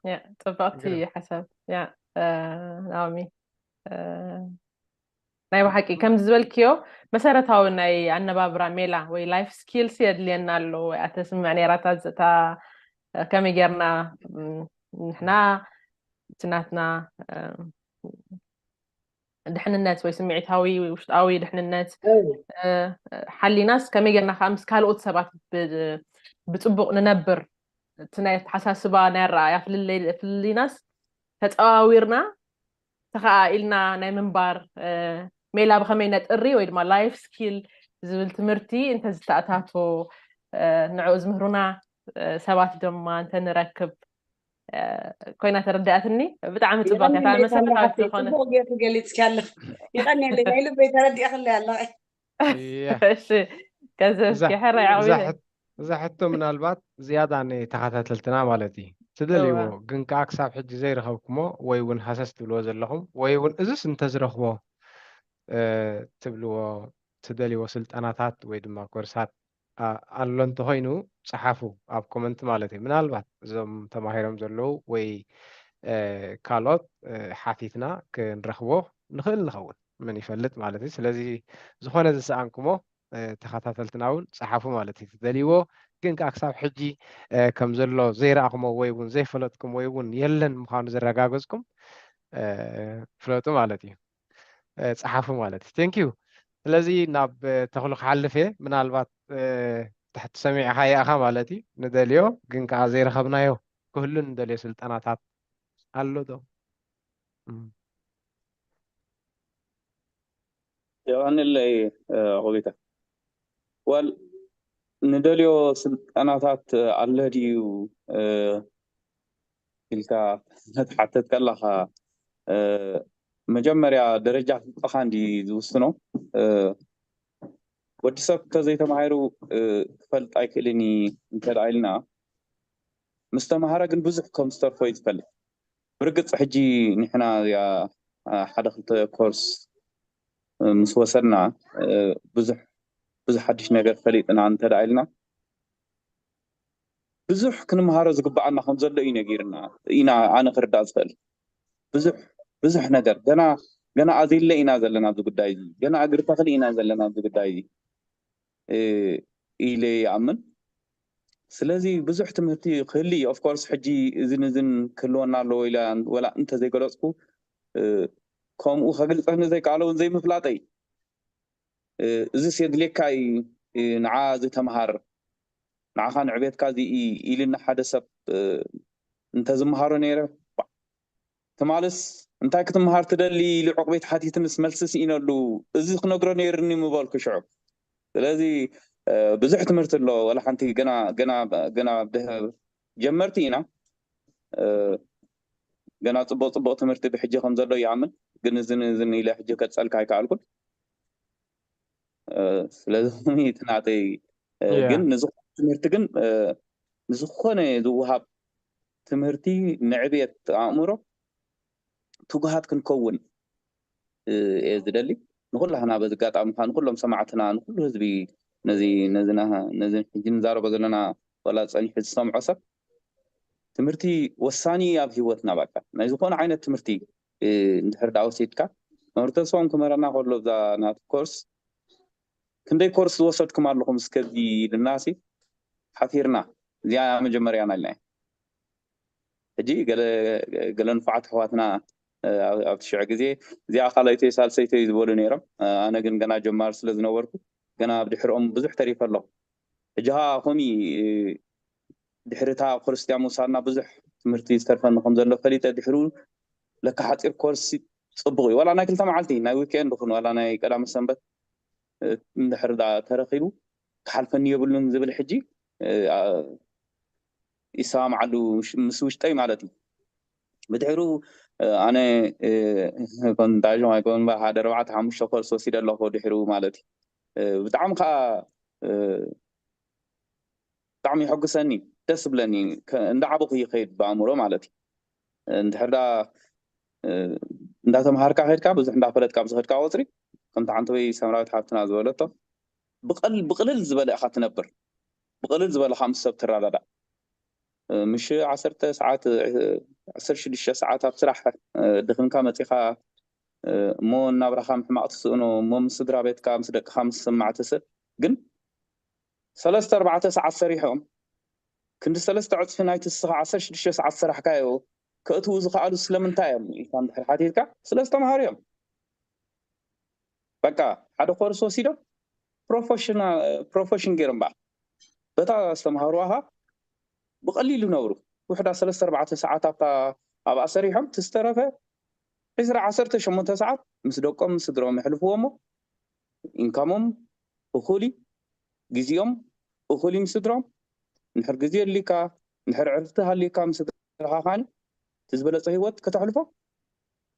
ያ፣ ጽብቕቲ ግርም። ሓሳብ። ያ፣ እ፣ ናኦሚ፣ እ፣ ናይ ብሓቂ ከምዚ ዝበልክዮ መሰረታዊ ናይ ኣነባብራ ሜላ ወይ ላይፍ ስኪልስ የድልየና ኣሎ። ወይ ኣተስምዕ ነይራታ ዝእታ፣ እ፣ ከመይ ጌርና፣ ም፣ ንሕና እቲ ናትና፣ እ፣ ድሕንነት ወይ ስምዒታዊ ውሽጣዊ ድሕንነት፣ እ፣ ሓሊናስ ከመይ ጌርና ከዓ ምስ ካልኦት ሰባት ብ- ብጽቡቕ ንነብር፣ እቲ ናይ ኣተሓሳስባ ናይ ኣረኣእያ ፍልልይ ፍልልይናስ ተጸዋዊርና ተኸኣኢልና ናይ ምንባር፣ እ፣ ሜላ ብኸመይ ነጥሪ ወይ ድማ ላይፍ ስኪል ዝብል ትምህርቲ እንተዝተኣታቶ፣ እ፣ ንዕኡ ዝምህሩና፣ እ፣ ሰባት ድማ እንተንረክብ፣ እ፣ ኮይና ተረዲኣትኒ። ብጣዕሚ ጽቡቅ እያ። የቐንየለይ መሰረታዊት ሳምራሓተይ፣ ዝኾነ ጽቡቕ ጌርኪ ገሊጽኪ ኣለኺ። የቐንየለይ፣ ናይ ልበይ ተረዲእኽለይ ኣለኺ። እያ። እሺ፣ ከዘብኪ እዛ- ሕራይ እዛ ዓቕቢለይ። ሕት- እዛ ሕቶ ምናልባት ዝያዳ ንተኸታተልትና ማለት እዩ ትደልይዎ፣ እወ። ግን ከዓ ክሳብ ሕጂ ዘይረኸብኩሞ ወይ እውን ሃሰስ ትብልዎ ዘለኹም ወይ እውን እዝስ እንተዝረኽቦ፣ እ፣ ትብልዎ ትደልይዎ ስልጠናታት ወይ ድማ ኮርሳት፣ ኣ፣ ኣሎ እንተኾይኑ፣ ጸሓፉ ኣብ ኮመንት ማለት እዩ። ምናልባት እዞም ተማሂሮም ዘለዉ ወይ፣ እ፣ ካልኦት፣ እ፣ ሓቲትና ክንረኽቦ ንኽእል ንኸውን፣ መን ይፈልጥ ማለት እዩ። ስለዚ ዝኾነ ዝሰኣንኩሞ፣ እ፣ ተኸታተልትና እውን ጸሓፉ ማለት እዩ። ትደልይዎ ግን ከዓ ክሳብ ሕጂ፣ እ፣ ከም ዘሎ ዘይረኣኹሞ ወይ እውን ዘይፈለጥኩም ወይ እውን የለን ምዃኑ ዘረጋገጽኩም፣ እ፣ ፍለጡ ማለት እዩ። እ፣ ጸሓፉ ማለት እዩ። ቴንክ ዩ። ስለዚ ናብ፣ እ፣ ተኽሉ ክሓልፍ እየ። ምናልባት፣ እ፣ ትሕቲ ሰሚዕኻ ይኣኻ ማለት እዩ። ንደልዮ ግን ከዓ ዘይረኸብናዮ ክህሉ ንደልዮ ስልጠናታት ኣሎ ዶ? እም። የቐንለይ፣ እ፣ ቆቢታ። ዋል፣ ንደልዮ ስልጠናታት ኣሎ ድዩ፣ እ፣ ኢልካ ትሓተት ከለኻ፣ እ፣ መጀመርያ ደረጃ ፍልጠኻ እንዲ ዝውስኖ። እ፣ ወዲ ሰብ እንተዘይተማሂሩ፣ እ፣ ክፈልጥ ኣይክእልን እዩ እንተ ደኣ ኢልና፣ ምስ ተማሃረ ግን ብዙሕ ከም ዝተርፎ እዩ ዝፈልጥ። ብርግጽ ሕጂ ንሕና እዚኣ፣ እ፣ ሓደ ክልተ ኮርስ፣ እ፣ ምስ ወሰድና፣ እ፣ ብዙሕ፣ ብዙሕ ሓድሽ ነገር ፈሊጥና እንተ ደኣ ኢልና፣ ብዙሕ ክንምሃሮ ዝግብኣና ከም ዘሎ እዩ ነጊርና ኢና፣ ኣነ ክርዳእ ዝኽእል። ብዙሕ፣ ብዙሕ ነገር ገና፣ ገና ኣዚለ ኢና ዘለና ኣብዚ ጉዳይ እዚ። ገና እግሪ ተኽሊ ኢና ዘለና ኣብዚ ጉዳይ እዚ፣ እ፣ ኢለ ይኣምን። ስለዚ ብዙሕ ትምህርቲ ክህሊ እዩ። ኦፍ ኮርስ ሕጂ እዝን እዝን ክህልወና ኣለዎ ኢለ ወላ እንተዘይገለጽኩ፣ እ፣ ከምኡ ከግልጸኒ ዘይከኣለ እውን ዘይምፍላጠይ። እ፣ እዝስ የድልየካ እዩ፣ እ፣ ንዓ እዚ ተምሃር፣ ንዓኻ ንዕቤትካ እዚ እዩ ኢልኒ ሓደ ሰብ፣ እ፣ እንተዝምሃሮ ነይረ፣ ትማልስ እንታይ ክትምሃር ትደሊ ኢሉ ዕቑቤት ሓቲትንስ መልሲ ስኢነሉ፣ እዚ ክነግሮ ነይርኒ ምበልኩ ሽዑ። ስለዚ፣ እ፣ ብዙሕ ትምህርቲ ኣሎ፣ ወላ ሓንቲ ገና፣ ገና፣ ገና ብ-፣ ጀመርቲ ኢና። እ፣ ገና ጽቡቕ ጽቡቕ ትምህርቲ ብሕጂ ከም ዘሎ ይኣምን፣ ግን እዝን እዝን ኢለ ሕጂ ከጸልካ ኣይከኣልኩን። እ፣ ስለዚ እቲ ናተይ፣ እ፣ ያ። ግን ንዝኾነ ትምህርቲ ግን፣ እ፣ ንዝኾነ ዝወሃብ ትምህርቲ ንዕብየት ኣእምሮ ትጉሃት ክንከውን፣ እ፣ እየ ዝደሊ። ንኹላህና በዚ ኣጋጣሚ ከዓ ንኹሎም ሰማዕትና፣ ንኹሉ ህዝቢ፣ ነዚ፣ ነዚ ና-፣ ነዚ ሕጂ ንዛረቦ ዘለና ዋላ ጸኒሑ ዝሰምዖ ሰብ፣ ትምህርቲ ወሳኒ እዩ ኣብ ህይወትና። በቃ ናይ ዝኾነ ዓይነት ትምህርቲ፣ እ፣ እንድሕር ደኣ ወሲድካ፣ መምህር ተስፋውን ክምህረና ከሎ እዛ ናቱ ኮርስ፣ "ክንደይ ኮርስ ዝወሰድኩም ኣለኹም እስከዚ?" ኢልናሲ ሓፊርና። እዚኣ መጀመርያና ኢልና። ሕጂ ገለ፣ ገለ ንፉዓት ኣሕዋትና፣ እ፣ ኣብ-፣ ኣብቲ ሽዑ ግዜ እዚኣ ካልኣይተይ ሳልሰይተይ ዝበሉ ነይሮም። እ፣ ኣነ ግን ገና ጀማሪ ስለ ዝነበርኩ ገና ኣብ ድሕሪኦም ብዙሕ ተሪፈ ኣለኹ። ሕጂ ኸኣ ከምኡ፣ እ፣ ድሕሪ እታ ኮርስ እቲኣ ምውሳድና ብዙሕ ትምህርቲ ዝተርፈኒ ከም ዘሎ ፈሊጠ። ድሕሪኡ ለካ ሓጺር ኮርስ ጽቡቕ እዩ። ዋላ ናይ ክልተ መዓልቲ፣ ናይ ዊኬንድ ይኹን ዋላ ናይ ቀዳመ ሰንበት፣ እ፣ እንድሕር ደኣ ተረኺቡ ክሓልፈኒ የብሉን ዝብል ሕጂ፣ እ፣ ኣ-፣ ይሰማምዓሉ ምስ፣ ምስ ውሽጠይ ማለት እዩ። ብድሕሩ፣ እ፣ ኣነ፣ እ፣ ኮንታዥም ኣይኮን፣ ሓደ ኣርባዕተ ሓሙሽተ ኮርስ ወሲደ ኣለኹ ድሕሩ ማለት እዩ። እ፣ ብጣዕሚ ከኣ፣ እ፣ ብጣዕሚ የሐጉሰኒ፣ ደስ ብለኒ። እንዳዓበኹ ይኸይድ ብኣእምሮ ማለት እዩ። እንድሕር ዳ እንዳተምሃርካ ከድካ፣ ብዙሕ እንዳፈለጥካ ብዝኸድካ ቁፅሪ፣ ከምቲ ሓንቲ ወይ ሰምራዊት ሓፍትና ዝበለቶ፣ ብቕልል ዝበለ ኢኻ ትነብር። ብቕልል ዝበለ ካብ ምስ ሰብ ትረዳዳእ። ምሽ ዓሰርተ ሰዓት፣ ዓሰርተ ሽዱሽተ ሰዓት ኣብ ስራሕ ድኽምካ መፂኻ፣ እሞ እናብራኻ ምሕማቕ ትስእኖ፣ እሞ ምስ ስድራ ቤትካ ምስ ደቅኻ ምስ ስማዕ ትስእ። ግን ሰለስተ ኣርባዕተ ሰዓት ሰሪሖም ክንዲ ሰለስተ ዕፅፊ ናይቲ ንስኻ ዓሰርተ ሽዱሽተ ሰዓት ዝሰራሕካዮ ከእትዉ ዝኸኣሉ ስለምንታይ እዮም ኢልካ እንድሕር ሓቲትካ፣ ስለ ዝተምሃሩ እዮም። በቃ ሓደ ኮርስ ወሲዶም ፕሮፌሽን ገይሮም በኣ በታ ዝተምሃሩዋ ብቐሊሉ ነብሩ። ውሕዳ ሰለስተ ኣርባዕተ ሰዓት ኣብታ ኣብኣ ሰሪሖም፣ ትዝተረፈ ዕስራ ዓሰርተ ሸሞንተ ሰዓት ምስ ደቆም ምስ ስድሮም የሕልፍዎ እሞ ኢንካሞም እኹል እዩ፣ ግዜኦም እኹል እዩ ምስ ስድሮም። እንድሕር ግዜ ኣልካ፣ እንድሕር ዕርፍቲ ሃልካ ምስ ስድራኻ ካኒ እቲ ዝበለጸ ህይወት ከተሕልፎ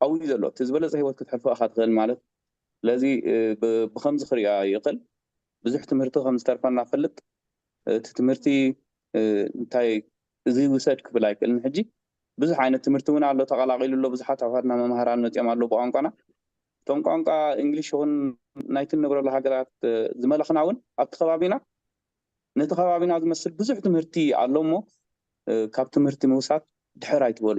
ኣብኡ እዩ ዘሎ። እቲ ዝበለጸ ህይወት ክትሕልፎ ኢኻ ትኽእል ማለት። ስለዚ ብከምዚ ክሪኣ ይኽእል። ብዙሕ ትምህርቲ ከም ዝተርፈና ፈልጥ። እቲ ትምህርቲ እንታይ እዚ ውሰድ ክብል ኣይክእልን። ሕጂ ብዙሕ ዓይነት ትምህርቲ እውን ኣሎ ተቐላቂሉ ኣሎ። ብዙሓት ኣሕዋትና መምሃራን መፅኦም ኣሎ ብቋንቋና። እቶም ቋንቋ እንግሊሽ ይኹን ናይቲ ንነብረሉ ሃገራት ዝመለኽና እውን ኣብቲ ከባቢና ነቲ ከባቢና ዝመስል ብዙሕ ትምህርቲ ኣሎ እሞ ካብ ትምህርቲ ምውሳድ ድሕር ኣይትበሉ።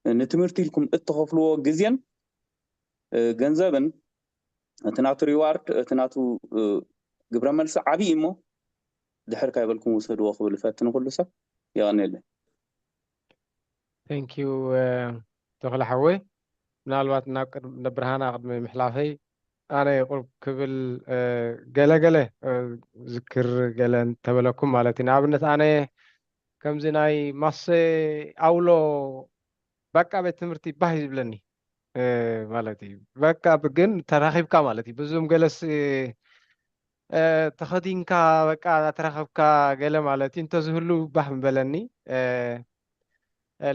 ንትምህርቲ ኢልኩም እትኸፍልዎ ግዜን ገንዘብን እቲ ናቱ ሪዋርድ እቲ ናቱ ግብረ መልሲ ዓብዪ እሞ ድሕር ካይበልኩም ውሰድዎ ክብል እፈትን ኩሉ ሰብ። የቐንየለይ። Thank you ተኽለ ሓወይ። ምናልባት ናብ ቅድሚ ብርሃና ቅድሚ ምሕላፈይ ኣነ ቁርብ ክብል ገለ ገለ ዝክር ገለ እንተበለኩም ማለት እዩ። ንኣብነት ኣነ ከምዚ ናይ ማሰ ኣውሎ በቃ ቤት ትምህርቲ ባህ እዩ ዝብለኒ ማለት እዩ። በቃ ግን ተራኺብካ ማለት እዩ። ብዙም ገለስ ተኸዲንካ በቃ ተራኸብካ ገለ ማለት እዩ እንተዝህሉ ባህ ምበለኒ።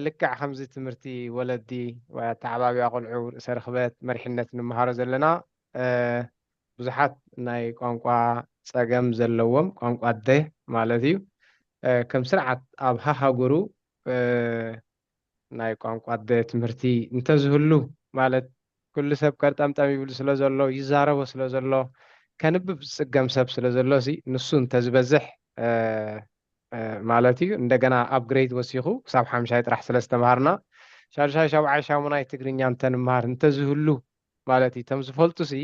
ልክዕ ከምዚ ትምህርቲ ወለዲ ወይ ኣተዓባቢያ ቆልዑ ርእሰ ርኽበት መሪሕነት ንምሃሮ ዘለና ብዙሓት ናይ ቋንቋ ጸገም ዘለዎም ቋንቋ ኣደ ማለት እዩ ከም ስርዓት ኣብ ሃሃጉሩ ናይ ቋንቋ ኣደ ትምህርቲ እንተዝህሉ ማለት ኩሉ ሰብ ቀርጠምጠም ይብል ስለ ዘሎ ይዛረቦ ስለ ዘሎ ከንብብ ዝጽገም ሰብ ስለ ዘሎ ሲ ንሱ እንተዝበዝሕ ማለት እዩ። እንደገና ኣፕግሬድ ወሲኹ ክሳብ ሓምሻይ ጥራሕ ስለ ዝተምሃርና ሻድሻይ ሻብዓይ ሻሙናይ ትግርኛ እንተንምሃር እንተዝህሉ ማለት እዩ። እቶም ዝፈልጡ ሲ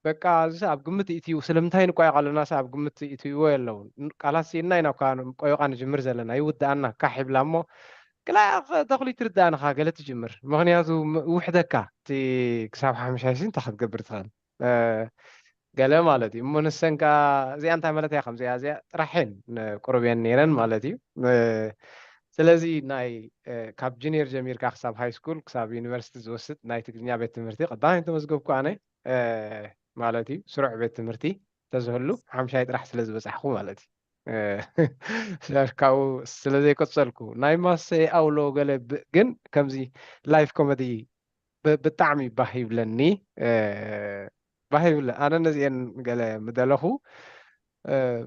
በቃ እዚ ኣብ ግምት እትዩ ስለምንታይ ንቋየቕ ኣለና ኣብ ግምት እትይዎ የለውን። ቃላት ሲእና ኢና እኳ ቆይቋ ንጅምር ዘለና ይውድኣና ካሕ ይብላ እሞ ግላ ተኽሊ ትርዳእንኻ ገለ ትጅምር ምክንያቱ ውሕደካ እቲ ክሳብ ሓምሻይ ሲ እንታይ ክትገብር ትኽእል ገለ ማለት እዩ። እሞ ንሰን ከዓ እዚኣ እንታይ ማለት እያ ከምዚኣ እዚኣ ጥራሕን ቁርብየን ነይረን ማለት እዩ። ስለዚ ናይ ካብ ጁኒየር ጀሚርካ ክሳብ ሃይ ስኩል ክሳብ ዩኒቨርሲቲ ዝወስድ ናይ ትግርኛ ቤት ትምህርቲ ቀዳማይ ተመዝገብኩ ኣነ ማለት እዩ። ስሩዕ ቤት ትምህርቲ ተዝህሉ ሓምሻይ ጥራሕ ስለ ዝበፃሕኩ ማለት እዩ። ካብኡ ስለ ዘይቀፀልኩ ናይ ማሰ ኣውሎ ገለ ግን ከምዚ ላይፍ ኮመዲ ብጣዕሚ ባህ ይብለኒ ባህ ይብለ ኣነ ነዚአን ገለ ምደለኹ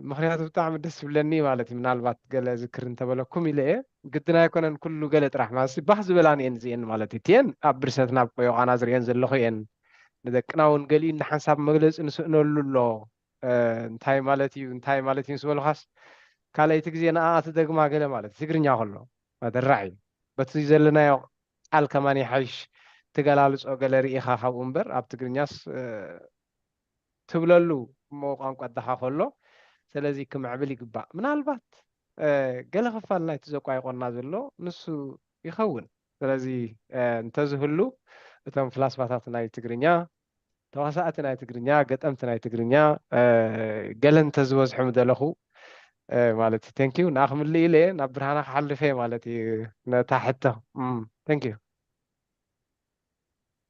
ምክንያቱ ብጣዕሚ ደስ ይብለኒ ማለት እዩ። ምናልባት ገለ ዝክር እንተበለኩም ኢለ እየ ግድን ኣይኮነን ኩሉ ገለ ጥራሕ ማለት ባህ ዝበላኒ እየን እዚአን ማለት እዩ። እቲአን ኣብ ብርሰት ናብ ቆዮቃና ዝርእየን ዘለኹ እየን ንደቅና እውን ገሊኡ ንሓንሳብ መግለፂ ንስእነሉ ኣሎ እንታይ ማለት እዩ እንታይ ማለት እዩ ዝበልኻስ ካልኣይቲ ግዜ ንኣኣ ትደግማ ገለ ማለት ትግርኛ ከሎ መደራዕ እዩ በቲ ዘለናዮ ቃል ከማን ይሓይሽ ትገላልፆ ገለ ርኢኻ ካብኡ እምበር ኣብ ትግርኛስ ትብለሉ እሞ ቋንቋ ኣደኻ ከሎ ስለዚ ክምዕብል ይግባእ። ምናልባት ገለ ክፋል ናይቲ ዘቋይቆና ዘሎ ንሱ ይኸውን። ስለዚ እንተዝህሉ እቶም ፍላስፋታት ናይ ትግርኛ ተዋሳእቲ ናይ ትግርኛ ገጠምቲ ናይ ትግርኛ ገለ እንተዝበዝሑ ምደለኹ ማለት እዩ። Thank you ንኣ ክምልእ ኢለ ናብ ብርሃና ክሓልፈ ማለት እዩ ነታ ሕቶ። Thank you።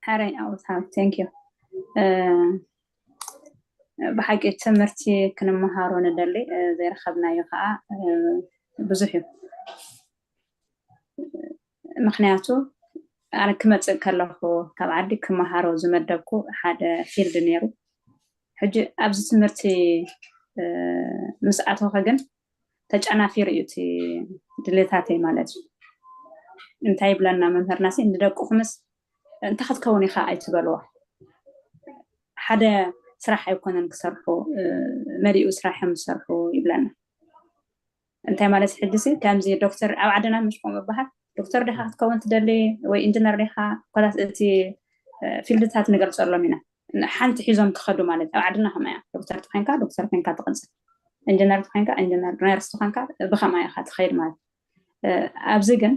ሓረይ ኣውሳብ thank you ብሓቂ ትምህርቲ ክንመሃሮ ንደሊ ዘይረኸብናዮ ከዓ ብዙሕ እዩ። ምክንያቱ ኣነ ክመፅእ ከለኹ ካብ ዓዲ ክመሃሮ ዝመደብኩ ሓደ ፊልድ ነይሩ። ሕጂ ኣብዚ ትምህርቲ ምስ ኣተኸ ግን ተጨናፊሩ እዩ እቲ ድሌታተይ ማለት እዩ። እንታይ ይብለና መምህርና ሲ ንደቅኹምስ እንታይ ክትከውን ኢኻ ኣይትበልዎ። ሓደ ስራሕ ኣይኮነን ክሰርሑ፣ መሊኡ ስራሕ እዮም ዝሰርሑ ይብለና። እንታይ ማለት ሕጂ ሲ ከምዚ ዶክተር ኣብ ዓድና ምሽ ከምኡ ይበሃል፣ ዶክተር ዲኻ ክትከውን ትደሊ ወይ ኢንጂነር ዲኻ፣ ኮታስ እቲ ፊልድታት ንገልፀሎም ኢና። ሓንቲ ሒዞም ክኸዱ ማለት ኣብ ዓድና ከመያ ዶክተር ተኮንካ ዶክተር ኮንካ ትቕፅል፣ ኢንጂነር ተኮንካ ኢንጂነር፣ ነርስ ተኮንካ ብኸማይ ኢኻ ትኸይድ ማለት። ኣብዚ ግን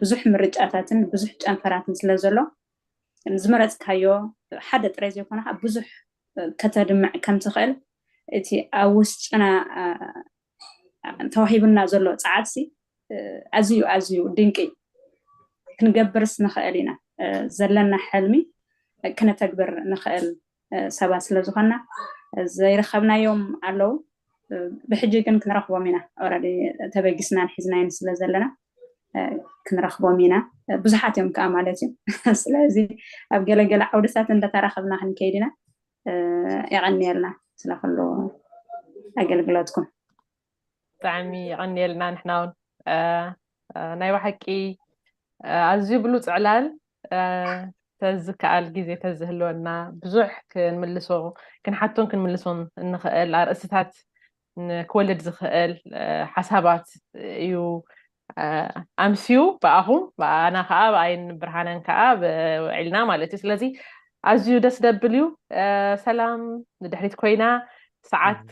ብዙሕ ምርጫታትን ብዙሕ ጨንፈራትን ስለ ዘሎ ዝመረፅካዮ ሓደ ጥራይ ዘይኮነ ብዙሕ ከተድምዕ ከም ትኽእል እቲ ኣብ ውሽጥና ተዋሂቡና ዘሎ ፀዓትሲ ኣዝዩ ኣዝዩ ድንቂ። ክንገብርስ ንኽእል ኢና። ዘለና ሕልሚ ክነተግብር ንኽእል ሰባት ስለ ዝኾንና ዘይረኸብናዮም ኣለዉ። ብሕጂ ግን ክንረኽቦም ኢና። ኦረዲ ተበጊስናን ሒዝናዮን ስለ ዘለና ክንረኽቦም ኢና። ብዙሓት እዮም ከዓ ማለት እዩ። ስለዚ ኣብ ገለገለ ዓውድታት እንዳተራኸብና ክንከይድ ኢና። የቐንየልና ስለ ኩሉ ኣገልግሎትኩም። ብጣዕሚ የቐንየልና። ንሕና እውን ናይ ብሓቂ ኣዝዩ ብሉፅ ዕላል፣ ተዝከኣል ግዜ ተዝህልወና ብዙሕ ክንምልሶ፣ ክንሓቶን ክንምልሶን እንኽእል ኣርእስትታት ክወልድ ዝኽእል ሓሳባት እዩ ኣምስዩ ብኣኹም፣ ብኣና ከዓ ብኣይን ብርሃነን ከዓ ውዒልና ማለት እዩ። ስለዚ ኣዝዩ ደስ ደብል እዩ። ሰላም ንድሕሪት ኮይና ሰዓት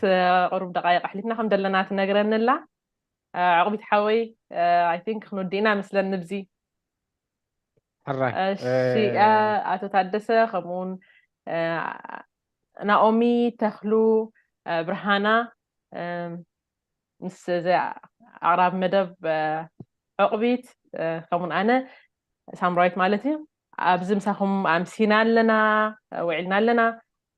ቁሩብ ደቃይቕ ኣሕሊፍና ከም ዘለና ትነግረኒ ኣላ። ዕቑቢት ሓወይ፣ ኣይ ቲንክ ክንወድእና መስለኒ ብዚ። ሕራይ እሺ፣ ኣቶ ታደሰ ከምኡውን ናኦሚ ተኽሉ፣ ብርሃና፣ ምስ እዚ ኣቕራብ መደብ ዕቑቢት፣ ከምኡን ኣነ ሳምራዊት ማለት እዩ። ኣብዚ ምሳኹም ኣምሲና ኣለና፣ ውዒልና ኣለና።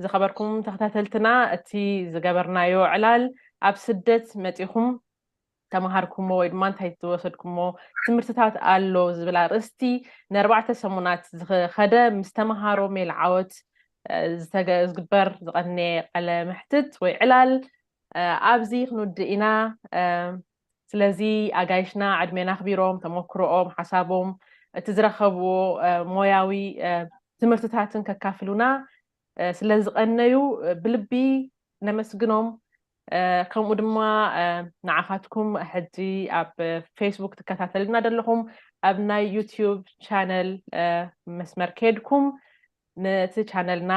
ዝኸበርኩም ተኸታተልትና፣ እቲ ዝገበርናዮ ዕላል ኣብ ስደት መፂኹም ተምሃርኩሞ ወይ ድማ እንታይ ዝወሰድኩሞ ትምህርትታት ኣሎ ዝብል ኣርእስቲ ንኣርባዕተ ሰሙናት ዝኸደ ምስ ተምሃሮ ሜል ዓወት ዝግበር ዝቐነየ ቃለ መሕትት ወይ ዕላል ኣብዚ ክንውድእ ኢና። ስለዚ ኣጋይሽና ዕድሜና ኣኽቢሮም ተመክሮኦም፣ ሓሳቦም፣ እቲ ዝረኸብዎ ሞያዊ ትምህርትታትን ከካፍሉና ስለ ዝቐነዩ ብልቢ ነመስግኖም። ከምኡ ድማ ንዓኻትኩም ሕጂ ኣብ ፌስቡክ ትከታተልና ዘለኹም ኣብ ናይ ዩቲዩብ ቻነል መስመር ከድኩም ነቲ ቻነልና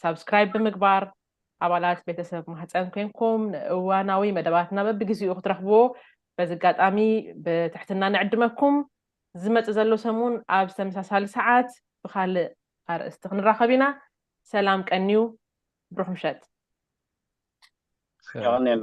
ሳብስክራይብ ብምግባር ኣባላት ቤተሰብ ማህፀን ኮንኩም ንእዋናዊ መደባትና በብግዜኡ ክትረኽብዎ በዚ ኣጋጣሚ ብትሕትና ንዕድመኩም። ዝመፅእ ዘሎ ሰሙን ኣብ ተመሳሳሊ ሰዓት ብካልእ ኣርእስቲ ክንራኸብ ኢና። ሰላም ቀንዩ። ብሩኽ ምሸት። የቐንየልና።